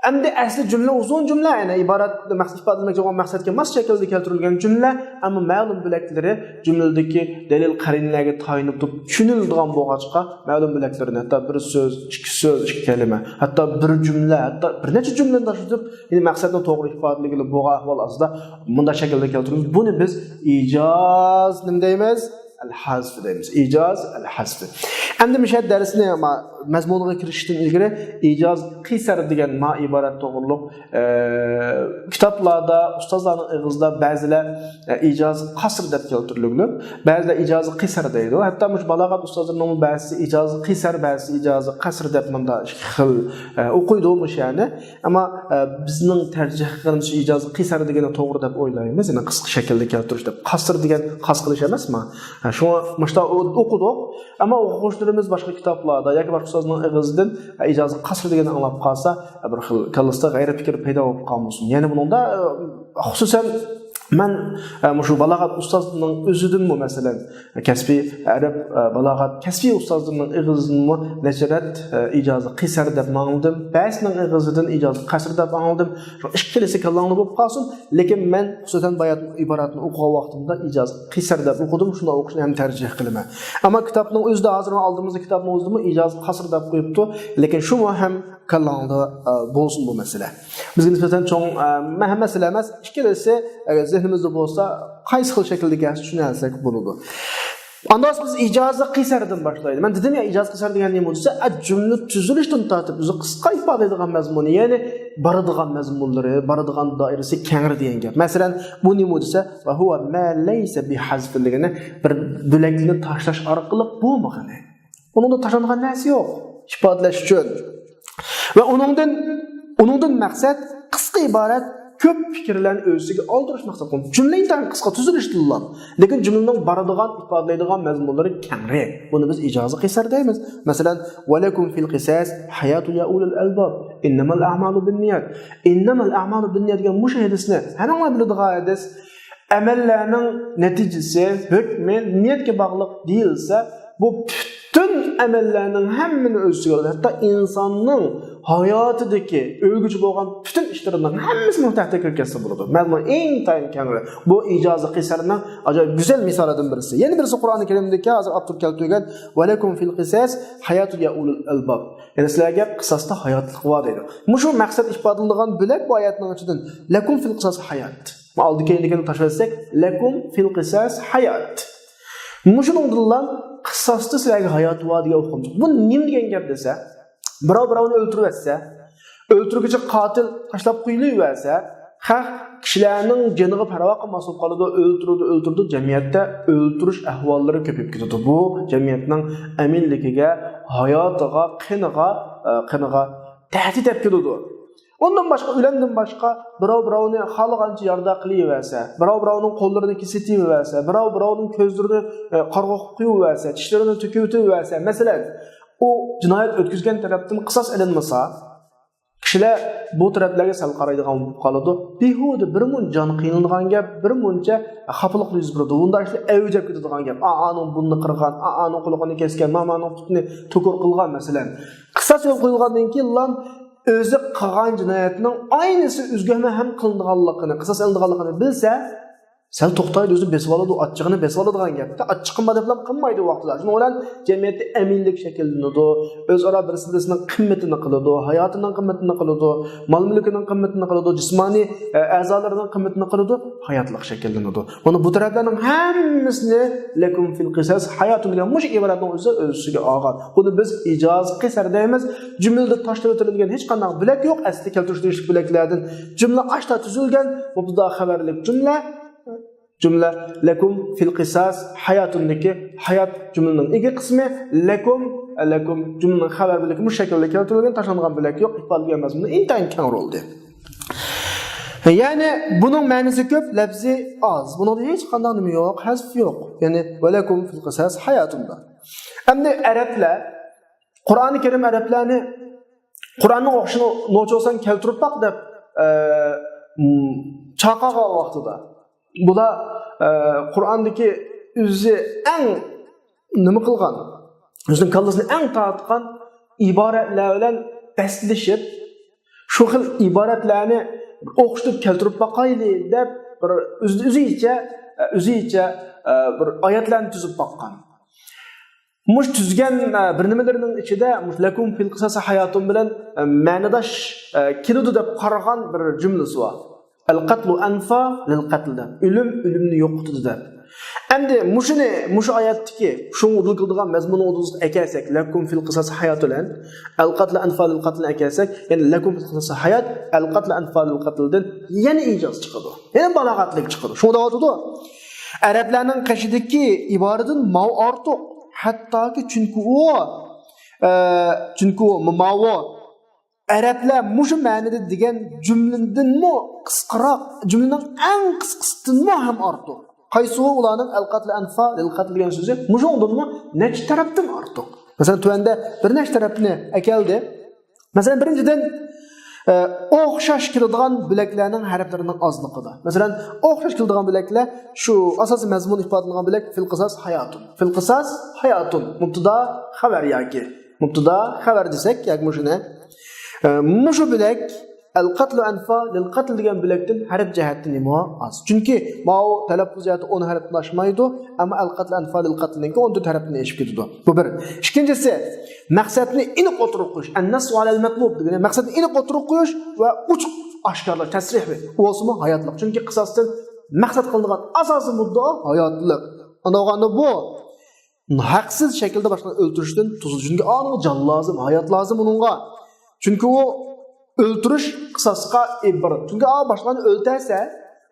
ئەمدى ئەسلى جۈملە ئۇزۇن جۈملە، يەنى ئىبارەت مەقسەت ئىپادىلىمەكچى بولغان مەقسەتكە ماس شەكىلدە كەلتۈرۈلگەن جۈملە، ئەمما مەلۇم بۆلەكلىرى جۈملىدىكى دەلىل قەرىنىلەرگە تايىنىپ تۇرۇپ چۈشىنىلىدىغان بولغاچقا، مەلۇم بۆلەكلىرىنى، ھەتتا بىر سۆز، ئىككى سۆز، ئىككى كەلىمە، ھەتتا بىر جۈملە، ھەتتا بىر نەچچە جۈملىنى تاشلىتىپ، يەنى مەقسەتنى توغرا ئىپادىلىگىلى بولغان ئەھۋال ئاستىدا مۇنداق شەكىلدە كەلتۈرىمىز. بۇنى بىز ئىجاز نېمە دەيمىز؟ ئەل ھەزف دەيمىز. ئىجاز ئەل ھەزف. ئەمدى مۇشۇ دەرسنى ما-، مەزمۇنىغا كىرىشتىن ئىلگىرى ئىجاز قىسار دېگەن ما ئىبارەت توغرۇلۇق، ئە، كىتابلاردا، ئۇستازلارنىڭ ئېغىزىدا بەزىلەر، ئە، ئىجاز قەسر دەپ كەلتۈرۈلگەن، بەزىلەر ئىجاز قىسار دەيدۇ. ھەتتا مۇشۇ بالاغەت ئۇستازلىرىنىڭ بەزىسى ئىجاز قىسار، بەزىسى ئىجاز قەسر دەپ مۇنداق ئىككى خىل، ئە، ئوقۇيدۇ مۇشۇ يەرنى. ئەمما، ئە، بىزنىڭ تەرجىھ قىلغىنىمىز شۇ ئىجاز قىسار دېگەننى توغرا دەپ ئويلايمىز. يەنى قىسقا شەكىلدە كەلتۈرۈش دەپ، قەسر دېگەن قەسر قىلىش ئەمەسمۇ؟ ھە، شۇڭا مۇشۇنداق ئو-، ئوقۇدۇق. ئەمما ئوقۇغۇچىلىرىمىز باشقا كىتابلاردا ياكى باشقا ئۇستازنىڭ ئېغىزىدىن، ئە، ئىجاز قەسر دېگەننى ئاڭلاپ قالسا، ئە، بىر خىل كاللىسىدا غەيرىي پىكىر پەيدا بولۇپ قالمىسۇن. يەنى بۇنىڭدا، ئە، خۇسۇسەن مەن، ئە، مۇشۇ بالاغەت ئۇستازىنىڭ ئۆزىدىنمۇ، مەسىلەن، كەسپىي ئەرەب، ئە، بالاغەت كەسپىي ئۇستازلىرىنىڭ ئېغىزىدىنمۇ نەچچە رەت، ئە، ئىجازە قىسار دەپ ئاڭلىدىم. بەزىسىنىڭ ئېغىزىدىن ئىجازە قەسر دەپ ئاڭلىدىم. شۇ ئىككىلىسى كاللاڭدا بولۇپ قالسۇن. لېكىن مەن خۇسۇسەن بايات ئىبارەتنى ئوقۇغان ۋاقتىمدا ئىجازە قىسار دەپ ئوقۇدۇم. شۇنداق ئوقۇشنى ھەم تەرجىھ قىلىمەن. ئەمما كىتابنىڭ ئۆزىدە، ھازىر ئالدىمىزدا كىتابنىڭ ئۆزىدىمۇ ئىجازە قەسر دەپ قويۇپتۇ. لېكىن شۇمۇ ھەم كاللاڭدا، ئە، بولسۇن بۇ مەسىلە. بىزگە نىسبەتەن چوڭ، ئە، مەھەم مەسىلە ئەمەس. ئىككىلىسى، ئەگەر زېھنىمىزدە بولسا، قايسى خىل شەكىلدە كەلسە چۈشىنەلىسەك بولىدۇ. ئاندىن بىز ئىجازە قىساردىن باشلايلى. مەن دېدىم يا، ئىجازە قىسار دېگەن نېمە دېسە، ئە، جۈملە تۈزۈلۈشتىن تارتىپ ئۆزى قىسقا ئىپادىلەيدىغان مەزمۇنى، يەنى بارىدىغان مەزمۇنلىرى، بارىدىغان دائىرىسى كەڭرى دېگەن گەپ. مەسىلەن، بۇ نېمە دېسە، ۋە ھۇۋە مە لەيسە بىھەزفىن دېگىنى بىر بۆلەكنى تاشلاش ئارقىلىق بولمىغىنى. ئۇنىڭدا تاشلانغان نەرسە يوق ئىپادىلەش ئۈچۈن. ۋە ئۇنىڭدىن، ئۇنىڭدىن مەقسەت قىسقا ئىبارەت، كۆپ پىكىرلەرنى ئۆز ئىچىگە ئالدۇرۇش مەقسەت قىلىنىدۇ. جۈملە ئىنتايىن قىسقا تۈزۈلۈشتىلا، لېكىن جۈملىنىڭ بارىدىغان، ئىپادىلەيدىغان مەزمۇنلىرى كەڭرى. بۇنى بىز ئىجازە قىسار دەيمىز. مەسىلەن، ۋەلەكۇم فىل قىساس ھاياتۇ يا ئۇلۇل ئەلباب، ئىننەمەل ئەئمالۇ بىننىيات. ئىننەمەل ئەئمالۇ بىننىيات دېگەن مۇشۇ ھەدىسنى ھەممىڭلار بىلىدىغان ھەدىس. ئەمەللەرنىڭ نەتىجىسى، ھۆكمى نىيەتكە باغلىق دېيىلسە، بۇ پۈتۈن ئەمەللەرنىڭ ھەممىنى ئۆز ئىچىگە ئالىدۇ. ھەتتا ئىنساننىڭ ھاياتىدىكى ئۆلگۈچە بولغان پۈتۈن ئىشلىرىنىڭ ھەممىسى بۇنىڭ تەھتىگە كىرىپ كەتسە بولىدۇ. مەزمۇن ئىنتايىن كەڭرى. بۇ ئىجازە قىسارنىڭ ئاجايىپ گۈزەل مىسالىدىن بىرسى. يەنە بىرسى قۇرئان كەرىمدىكى، ھازىر ئاپتور كەلتۈرگەن، ۋەلەكۇم فىل قىساس ھاياتۇ يا ئۇلۇل ئەلباب. يەنى سىلەرگە قىساستا ھاياتلىق بار دەيدۇ. مۇشۇ مەقسەت ئىپادىلىنىدىغان بۆلەك بۇ ئايەتنىڭ ئىچىدىن لەكۇم فىل قىساس ھايات. ئالدى كەينىدىكىنى تاشلىۋەتسەك، لەكۇم فىل قىساس ھايات. مۇشۇنىڭدىنلا قىساستا سىلەرگە ھايات بار دېگەن ئۇقۇم. بۇ نېمە دېگەن گەپ دېسە، بىراۋ بىراۋنى ئۆلتۈرۈۋەتسە، ئۆلتۈرگۈچى قاتىل تاشلاپ قويۇلۇۋەرسە، خەق كىشىلەرنىڭ جېنىغا پەرۋا قىلماس بولۇپ قالىدۇ، ئۆلتۈرىدۇ، ئۆلتۈرىدۇ، جەمئىيەتتە ئۆلتۈرۈش ئەھۋاللىرى كۆپىيىپ كېتىدۇ. بۇ جەمئىيەتنىڭ ئەمىنلىكىگە، ھاياتىغا، قېنىغا، ئە، قېنىغا تەھدىت ئەپ كېلىدۇ. ئۇندىن باشقا، ئۆلەمدىن باشقا، بىراۋ بىراۋنى خالىغانچە يارىدار قىلىۋەرسە، بىراۋ بىراۋنىڭ قوللىرىنى كېسىۋېتىۋەرسە، بىراۋ بىراۋنىڭ كۆزلىرىنى، ئە، قارىغۇ قىلىۋەرسە، چىشلىرىنى تۆكۈۋېتىۋەرسە، مەسىلەن، ئۇ جىنايەت ئۆتكۈزگەن تەرەپتىن قىساس ئېلىنمىسا، كىشىلەر بۇ تەرەپلەرگە سەل قارايدىغان بولۇپ قالىدۇ. بىھۇدە بىر مۇنچە جان قىينىلىدىغان گەپ، بىر مۇنچە خاپىلىقلا يۈز بېرىدۇ. بۇنداق ئىشلار ئەۋج ئېلىپ كېتىدىغان گەپ. ئا، ئانىڭ بۇرنىنى قىرغان، ئا، ئانىڭ قۇلىقىنى كەسكەن، مامانىڭ پۇتىنى توكۇر قىلغان، مەسىلەن. قىساس يول قويۇلغاندىن كېيىنلا ئۆزى قىلغان جىنايەتنىڭ ئاينىسى ئۆزگەرمەي ھەم قىلىنىدىغانلىقىنى، قىساس ئېلىنىدىغانلىقىنى بىلسە، سەل توختايدۇ، ئۆزىنى بېسىۋالىدۇ، ئاچچىقىنى بېسىۋالىدىغان گەپ. ئاچچىقىم بار دەپلا قىلمايدۇ ۋاقتىدا. شۇنىڭ بىلەن جەمئىيەتتە ئەمىنلىك شەكىللىنىدۇ، ئۆزئارا بىرسى بىرسىنىڭ قىممىتىنى قىلىدۇ، ھاياتىنىڭ قىممىتىنى قىلىدۇ، مال مۈلكىنىڭ قىممىتىنى قىلىدۇ، جىسمانىي، ئە، ئەزالىرىنىڭ قىممىتىنى قىلىدۇ، ھاياتلىق شەكىللىنىدۇ. مانا بۇ تەرەپلەرنىڭ ھەممىسىنى لەكۇم فىل قىساس ھاياتۇن دېگەن مۇشۇ ئىبارەتنىڭ ئۆزى ئۆز ئىچىگە ئالغان. بۇنى بىز ئىجازىي قىساس دەيمىز. جۈملىدە تاشلىۋېتىلگەن ھېچقانداق بۆلەك يوق. ئەسلى كەلتۈرۈش دېيىشلىك بۆلەكلەردىن جۈملە ئاشتا تۈزۈلگەن، مۇبتىدا خەۋەرلىك جۈملە، جۈملە لەكۇم فىل قىساس ھاياتۇندىكى ھايات جۈملىنىڭ ئىگە قىسمى، لەكۇم، لەكۇم جۈملىنىڭ خەۋەر بۆلىكى مۇشۇ شەكىلدە كەلتۈرۈلگەن، تاشلانغان بۆلەك يوق، ئىپادىلىگەن مەزمۇنى ئىنتايىن كەڭ رولدى. يەنى بۇنىڭ مەنىسى كۆپ، لەپزى ئاز. بۇنىڭدا ھېچقانداق نېمە يوق، ھەزف يوق. يەنى ۋەلەكۇم فىل قىساس ھاياتۇندا. ئەمدى ئەرەبلەر، قۇرئانى كەرىم ئەرەبلەرنى قۇرئاننىڭ ئوخشىشىنى نوچى بولساڭ كەلتۈرۈپ باق دەپ، ئە، م، چاقىرغان ۋاقتىدا، بۇلار، ئە، قۇرئاندىكى ئۆزى ئەڭ نېمە قىلغان، ئۆزىنىڭ كاللىسىنى ئەڭ تارتقان ئىبارەتلەر بىلەن بەسلىشىپ، شۇ خىل ئىبارەتلەرنى ئوخشىتىپ كەلتۈرۈپ باقايلى دەپ، بىر ئۆز-، ئۆزىچە، ئۆزىچە، بىر ئايەتلەرنى تۈزۈپ باققان. مۇشۇ تۈزگەن، بىر نېمىلىرىنىڭ ئىچىدە مۇشۇ لەكۇم فىل قىساسى ھاياتۇن بىلەن، مەنىداش، كېلىدۇ دەپ قارىغان بىر جۈملىسى بار. ئەل قەتلۇ ئەنفا لىل قەتل دەپ، ئۆلۈم ئۆلۈمنى يوقىتىدۇ دەپ. ئەمدى مۇشۇنى، مۇشۇ ئايەتتىكى شۇنىڭغا دەلىل قىلىدىغان مەزمۇننىڭ ئوتتۇرىسىغا ئەكەلسەك، لەكۇم فىل قىساسى ھاياتۇن بىلەن ئەل قەتلۇ ئەنفا لىل قەتلنى ئەكەلسەك، يەنى لەكۇم فىل قىساسى ھايات، ئەل قەتلۇ ئەنفا لىل قەتلدىن يەنە ئىجاز چىقىدۇ. يەنە بالاغەتلىك چىقىدۇ. شۇڭا دەۋاتىدۇ، ئەرەبلەرنىڭ قېشىدىكى ئىبارىدىن ماۋۇ ئارتۇق. ھەتتاكى چۈنكى ئۇ، ئە، چۈنكى ئۇ ماۋۇ ئەرەبلەر مۇشۇ مەنىدە دېگەن جۈملىدىنمۇ قىسقىراق، جۈملىنىڭ ئەڭ قىسقىسىدىنمۇ ھەم ئارتۇق. قايسى ئۇ ئۇلارنىڭ ئەل قەتلۇ ئەنفا لىل قەتل دېگەن سۆزى مۇشۇنىڭدىنمۇ نەچچە تەرەپتىن ئارتۇق. مەسىلەن، تۆۋەندە بىر نەچچە تەرەپنى ئەكەلدى. مەسىلەن، بىرىنچىدىن، ئە، ئوخشاش كېلىدىغان بۆلەكلەرنىڭ ھەرپلىرىنىڭ ئازلىقىدا. مەسىلەن، ئوخشاش كېلىدىغان بۆلەكلەر شۇ ئاساسىي مەزمۇن ئىپادىلىنىدىغان بۆلەك فىل قىساس ھاياتۇن. فىل قىساس ھاياتۇن. مۇبتىدا خەۋەر ياكى مۇبتىدا خەۋەر دېسەك، ياكى مۇشۇنى، ئە، مۇشۇ بۆلەك ئەل قەتلۇ ئەنفا لىل قەتل دېگەن بۆلەكتىن ھەرپ جەھەتتىن نېمە ئاز. چۈنكى ماۋۇ تەلەپپۇز جەھەتتە ئون ھەرپتىن ئاشمايدۇ، ئەمما ئەل قەتلۇ ئەنفا لىل قەتلنىڭكى ئون تۆت ھەرپتىن ئېشىپ كېتىدۇ. بۇ بىر. ئىككىنچىسى، مەقسەتنى ئېنىق ئوتتۇرىغا قويۇش. ئەننەسسۇ ئەلەل مەتلۇب دېگىنى مەقسەتنى ئېنىق ئوتتۇرىغا قويۇش ۋە ئوچۇق ئاشكارىلاش، تەسرىھ بولسىمۇ ھاياتلىق. چۈنكى قىساستىن مەقسەت قىلىنىدىغان ئاساسىي مۇددىئا ھاياتلىق. ئانداق بولغاندا بۇ ھەقسىز شەكىلدە باشقىلارنى ئۆلتۈرۈشتىن توسىدۇ. چۈنكى ئانىڭغا جان لازىم، ھايات لازىم ئۇنىڭغا. چۈنكى ئۇ ئۆلتۈرۈش قىساسقا ئىبرەت. چۈنكى ئا باشقىلارنى ئۆلتۈرسە،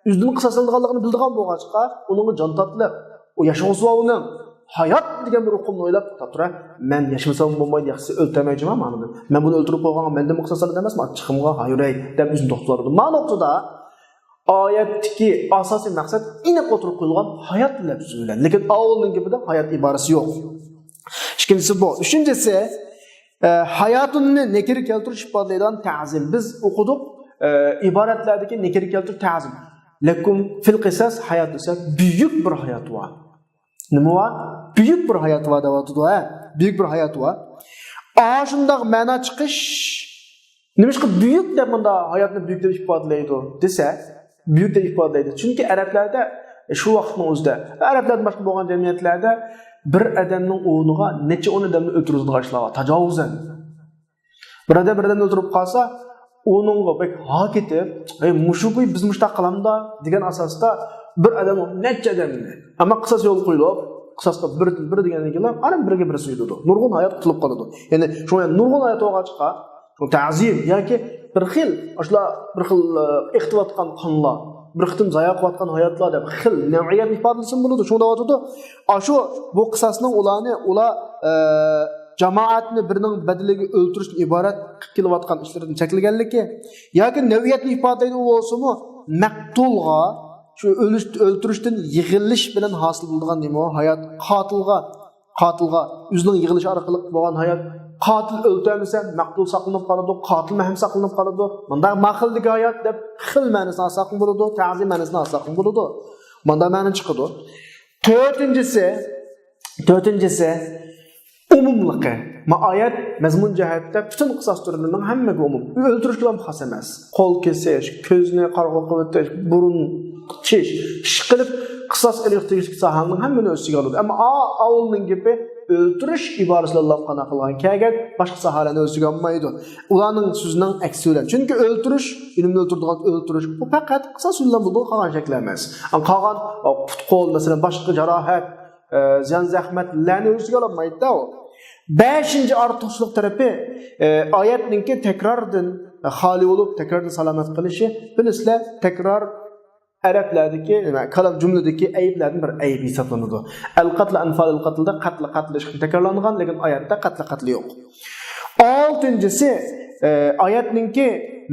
ئۆزىدىن قىساس ئېلىدىغانلىقىنى بىلىدىغان بولغاچقا، ئۇنىڭغا جان تاتلىق. ئۇ ياشىغۇسى بار ئۇنىڭ. ھايات دېگەن بىر ئۇقۇمنى ئويلاپ، توختاپ تۇرە، مەن ياشىمىسام بولمايدۇ، ياخشىسى ئۆلتۈرمەي جۇما ماڭىدۇ. مەن بۇنى ئۆلتۈرۈپ قويغانغا مەندىنمۇ قىساس ئالىدۇ ئەمەسمۇ، ئاچچىقىمغا ھايرەي دەپ ئۆزىنى توختىتىۋالىدۇ. مانا نۇقتىدا ئايەتتىكى ئاساسىي مەقسەت ئېنىق ئوتتۇرىغا قويۇلغان ھايات لەپزى بىلەن. لېكىن ئاۋۋالنىڭ گېپىدە ھايات ئىبارىسى يوق. ئىككىنچىسى بۇ. ئۈچىنچىسى، ئە، ھاياتۇننى نەكىرە كەلتۈرۈش ئىپادىلەيدىغان تەزىم. بىز ئوقۇدۇق، ئە، ئىبارەتلەردىكى نەكىرە كەلتۈرۈش تەزىم. لەكۇم فىل قىساس ھايات دېسە، بۈيۈك بىر ھايات بار. نېمە بار؟ بۈيۈك بىر ھايات بار دەۋاتىدۇ، ھە؟ بۈيۈك بىر ھايات بار. ئاشۇنداق مەنا چىقىش، نېمىشقا بۈيۈك دەپ مۇنداق ھاياتنى بۈيۈك دەپ ئىپادىلەيدۇ دېسە، بۈيۈك دەپ ئىپادىلەيدۇ. چۈنكى ئەرەبلەردە، شۇ ۋاقىتنىڭ ئۆزىدە، ئەرەبلەردىن باشقا بولغان جەمئىيەتلەردە بىر ئادەمنىڭ ئورنىغا نەچچە ئون ئادەمنى ئۆلتۈرۈۋېتىدىغان ئىشلار بار، تاجاۋۇزەن. بىر ئادەم بىر ئادەمنى ئۆلتۈرۈپ قالسا، ئۇنىڭغا بەك ھا كېتىپ، «ئەي، مۇشۇ گۇي بىز مۇشۇنداق قىلامدا؟» دېگەن ئاساستا بىر ئادەم نەچچە ئادەمنى، ئەمما قىساس يولغا قويۇلۇپ، قىساسقا بىردىن بىر دېگەندىن كېيىن ئاران بىرگە بىر سۆيۈلىدۇ. نۇرغۇن ھايات قۇتۇلۇپ قالىدۇ. يەنى شۇڭا نۇرغۇن ھايات بولغاچقا، شۇ تەزىم ياكى بىر خىل، ئاشۇلار بىر خىل، ئە، ئېقىتىۋاتقان قانلار، بىر قېتىم زايە قىلىۋاتقان ھاياتلار دەپ خىل نەۋئىيەتنى ئىپادىلىسىمۇ بولىدۇ. شۇڭا دەۋاتىدۇ، ئاشۇ بۇ قىساسنىڭ ئۇلارنى، ئۇلار، ئە، جامائەتنى بىرىنىڭ بەدىلىگە ئۆلتۈرۈشتىن ئىبارەت قىلىپ كېلىۋاتقان ئىشلىرىدىن چەكلىگەنلىكى، ياكى نەۋئىيەتنى ئىپادىلەيدۇ، ئۇ بولسىمۇ مەقتۇلغا، شۇ ئۆلۈش، ئۆلتۈرۈشتىن يىغىلىش بىلەن ھاسىل بولىدىغان نېمە ئۇ؟ ھايات. قاتىلغا، قاتىلغا ئۆزىنىڭ يىغىلىشى ئارقىلىق بولغان ھايات، قاتىل ئۆلتۈرمىسە، مەقتۇل ساقلىنىپ قالىدۇ، قاتىلمۇ ھەم ساقلىنىپ قالىدۇ. مۇنداق ما خىلدىكى ھايات دەپ خىل مەنىسىنى ئالساقمۇ بولىدۇ، تەزىم مەنىسىنى ئالساقمۇ بولىدۇ. مۇنداق مەنە چىقىدۇ. تۆتىنچىسى، تۆتىنچىسى، ئومۇملۇقى. ما ئايەت مەزمۇن جەھەتتە پۈتۈن قىساس تۈرلىرىنىڭ ھەممىگە ئومۇم. ئۆلتۈرۈشكىلا خاس ئەمەس. قول كېسىش، كۆزنى قارىغۇ قىلىۋېتىش، بۇرۇن چىش، ئىشقىلىپ قىساس ئېلىش تېگىشلىك ساھەنىڭ ھەممىنى ئۆز ئىچىگە ئالىدۇ. ئەمما ئا-، ئاۋۇلنىڭ گېپى ئۆلتۈرۈش ئىبارىسى بىلەن قانداق قىلغان كەلگەن باشقا ساھەلەرنى ئۆز ئىچىگە ئالمايدۇ. ئۇلارنىڭ سۆزىنىڭ ئەكسى بىلەن. چۈنكى ئۆلتۈرۈش، ئۆلۈمنى ئۆلتۈرىدىغان ئۆلتۈرۈش، بۇ پەقەت قىساس بىلەن بولىدىغان قالغان شەكىل ئەمەس. ئەمما قالغان، ئا، پۇت-قول، مەسىلەن، باشقا جاراھەت، ئە، زىيان زەخمەتلەرنى ئۆز ئىچىگە ئالالمايدۇ-دە ئۇ. بەشىنچى ئارتۇقچىلىق تەرىپى، ئە، ئايەتنىڭكى تەكراردىن خالىي بولۇپ، تەكراردىن سالامەت قىلىشى. بىلىسىلەر، تەكرار ئەرەبلەردىكى، نېمە، كالام جۈملىدىكى ئەيىبلەردىن بىر ئەيىب ھېسابلىنىدۇ. ئەلقەتلى ئەنفالىل قەتلدە قەتلى قەتلى قېتىم تەكرارلانغان، لېكىن ئايەتتە قەتلى قەتلى يوق. ئالتىنچىسى، ئە، ئايەتنىڭكى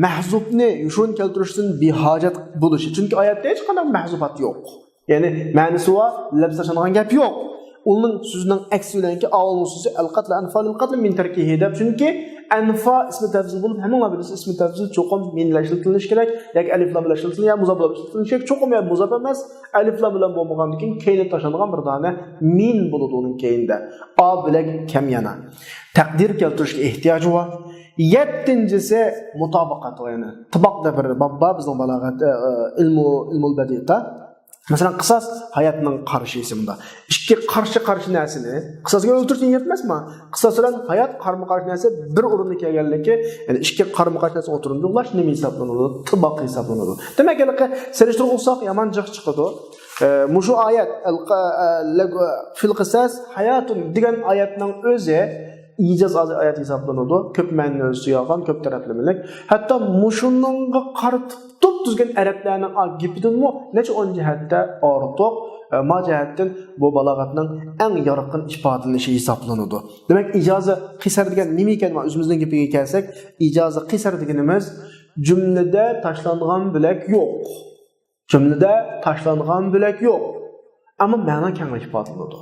مەھزۇپنى يوشۇرۇن كەلتۈرۈشتىن بىھاجەت بولۇشى. چۈنكى ئايەتتە ھېچقانداق مەھزۇپات يوق. يەنى مەنىسى بار، لەپسى تاشلانغان گەپ يوق. ئۇنىڭ سۆزىنىڭ ئەكسى بىلەنكى ئاۋۇلنىڭ سۆزى ئەلقەتلى ئەنفالىل قەتلى مىن تەركىھى دەپ، چۈنكى ئەنفا ئىسمى تەفزىل بولۇپ، ھەممىڭلار بىلىسىز، ئىسمى تەفزىل چوقۇم مىن بىلەن ئىشلىتىلىشى كېرەك، ياكى ئەلىف لام بىلەن ئىشلىتىلىشى كېرەك، يا مۇزاپ بىلەن ئىشلىتىلىشى كېرەك، چوقۇم يا مۇزاپ ئەمەس، ئەلىف لام بىلەن بولمىغاندىن كېيىن كەينىدە تاشلانغان بىر دانە مىن بولىدۇ ئۇنىڭ كەينىدە. ئا بىلەن كەم يەنە. تەقدىر كەلتۈرۈشكە ئېھتىياجى بار. يەتتىنچىسى مۇتابىقەت، يەنى تىباق دەپ بىر باب بار بىزنىڭ بالاغەت، ئە، ئە، ئىلمۇ، ئىلمۇل بەدىئتا. مەسىلەن، قىساس ھاياتنىڭ قارشىسى مۇنداق. ئىككى قارشى قارشى نەرسىنى، قىساسقا ئۆلتۈرۈشنى يەتمەسمۇ؟ قىساس بىلەن ھايات قارمۇ قارشى نەرسە بىر ئورۇندا كەلگەنلىكى، يەنى ئىككى قارمۇ قارشى نەرسىنى ئوتتۇرىدا يوقلاش نېمە ھېسابلىنىدۇ؟ تىباق ھېسابلىنىدۇ. دېمەك، ھېلىقى سېلىشتۇرغۇلساق يامان جىق چىقىدۇ. ئە، مۇشۇ ئايەت، ئەل-، ئە، لەگ-، فىل قىساس ھاياتۇن دېگەن ئايەتنىڭ ئۆزى ئىجاز ئايەت ھېسابلىنىدۇ. كۆپ مەنىنى ئۆز ئىچىگە ئالغان، كۆپ تەرەپلىمىلىك. ھەتتا مۇشۇنىڭغا قارىتىپ تۇتۇپ تۈزگەن ئەرەبلەرنىڭ ئا گېپىدىنمۇ نەچچە ئون جەھەتتە ئارتۇق، ئە، ما جەھەتتىن بۇ بالاغەتنىڭ ئەڭ يارقىن ئىپادىلىنىشى ھېسابلىنىدۇ. دېمەك، ئىجازە قىسەر دېگەن نېمە ئىكەن؟ ئۆزىمىزنىڭ گېپىگە كەلسەك، ئىجازە قىسەر دېگىنىمىز جۈملىدە تاشلانغان بۆلەك يوق. جۈملىدە تاشلانغان بۆلەك يوق. ئەمما مەنا كەڭرى ئىپادىلىنىدۇ.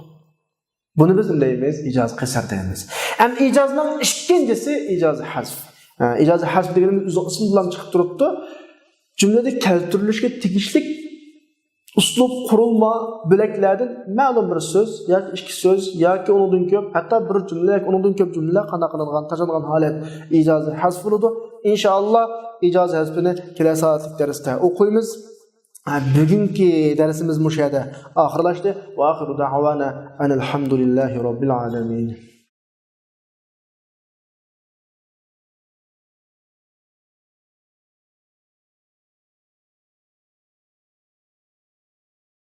بۇنى بىز نېمە دەيمىز؟ ئىجازە قىسەر دەيمىز. ئەمما ئىجازىنىڭ ئىككىنچىسى ئىجازە ھەزف. ئە، ئىجازە ھەزف دېگىنىمىز ئۆزىنىڭ ئىسمىدىلا چىقىپ تۇرۇپتۇ. جۈملىدە كەلتۈرۈلۈشكە تېگىشلىك ئۇسلۇب، قۇرۇلما، بۆلەكلەردىن مەلۇم بىر سۆز ياكى ئىككى سۆز ياكى ئۇنىڭدىن كۆپ، ھەتتا بىر جۈملە ياكى ئۇنىڭدىن كۆپ جۈملە قانداق قىلىنغان، تاشلانغان ھالەت ئىجازە ھەزف بولىدۇ. ئىنشائاللا، ئىجازە ھەزپىنى كېلەر سائەتلىك دەرستە ئوقۇيمىز. بۈگۈنكى دەرسىمىز مۇشۇ يەردە ئاخىرلاشتى. ۋە ئاخىرۇ دەئۋانا ئەنىل ھەمدۇلىللاھى رەببىل ئالەمىن.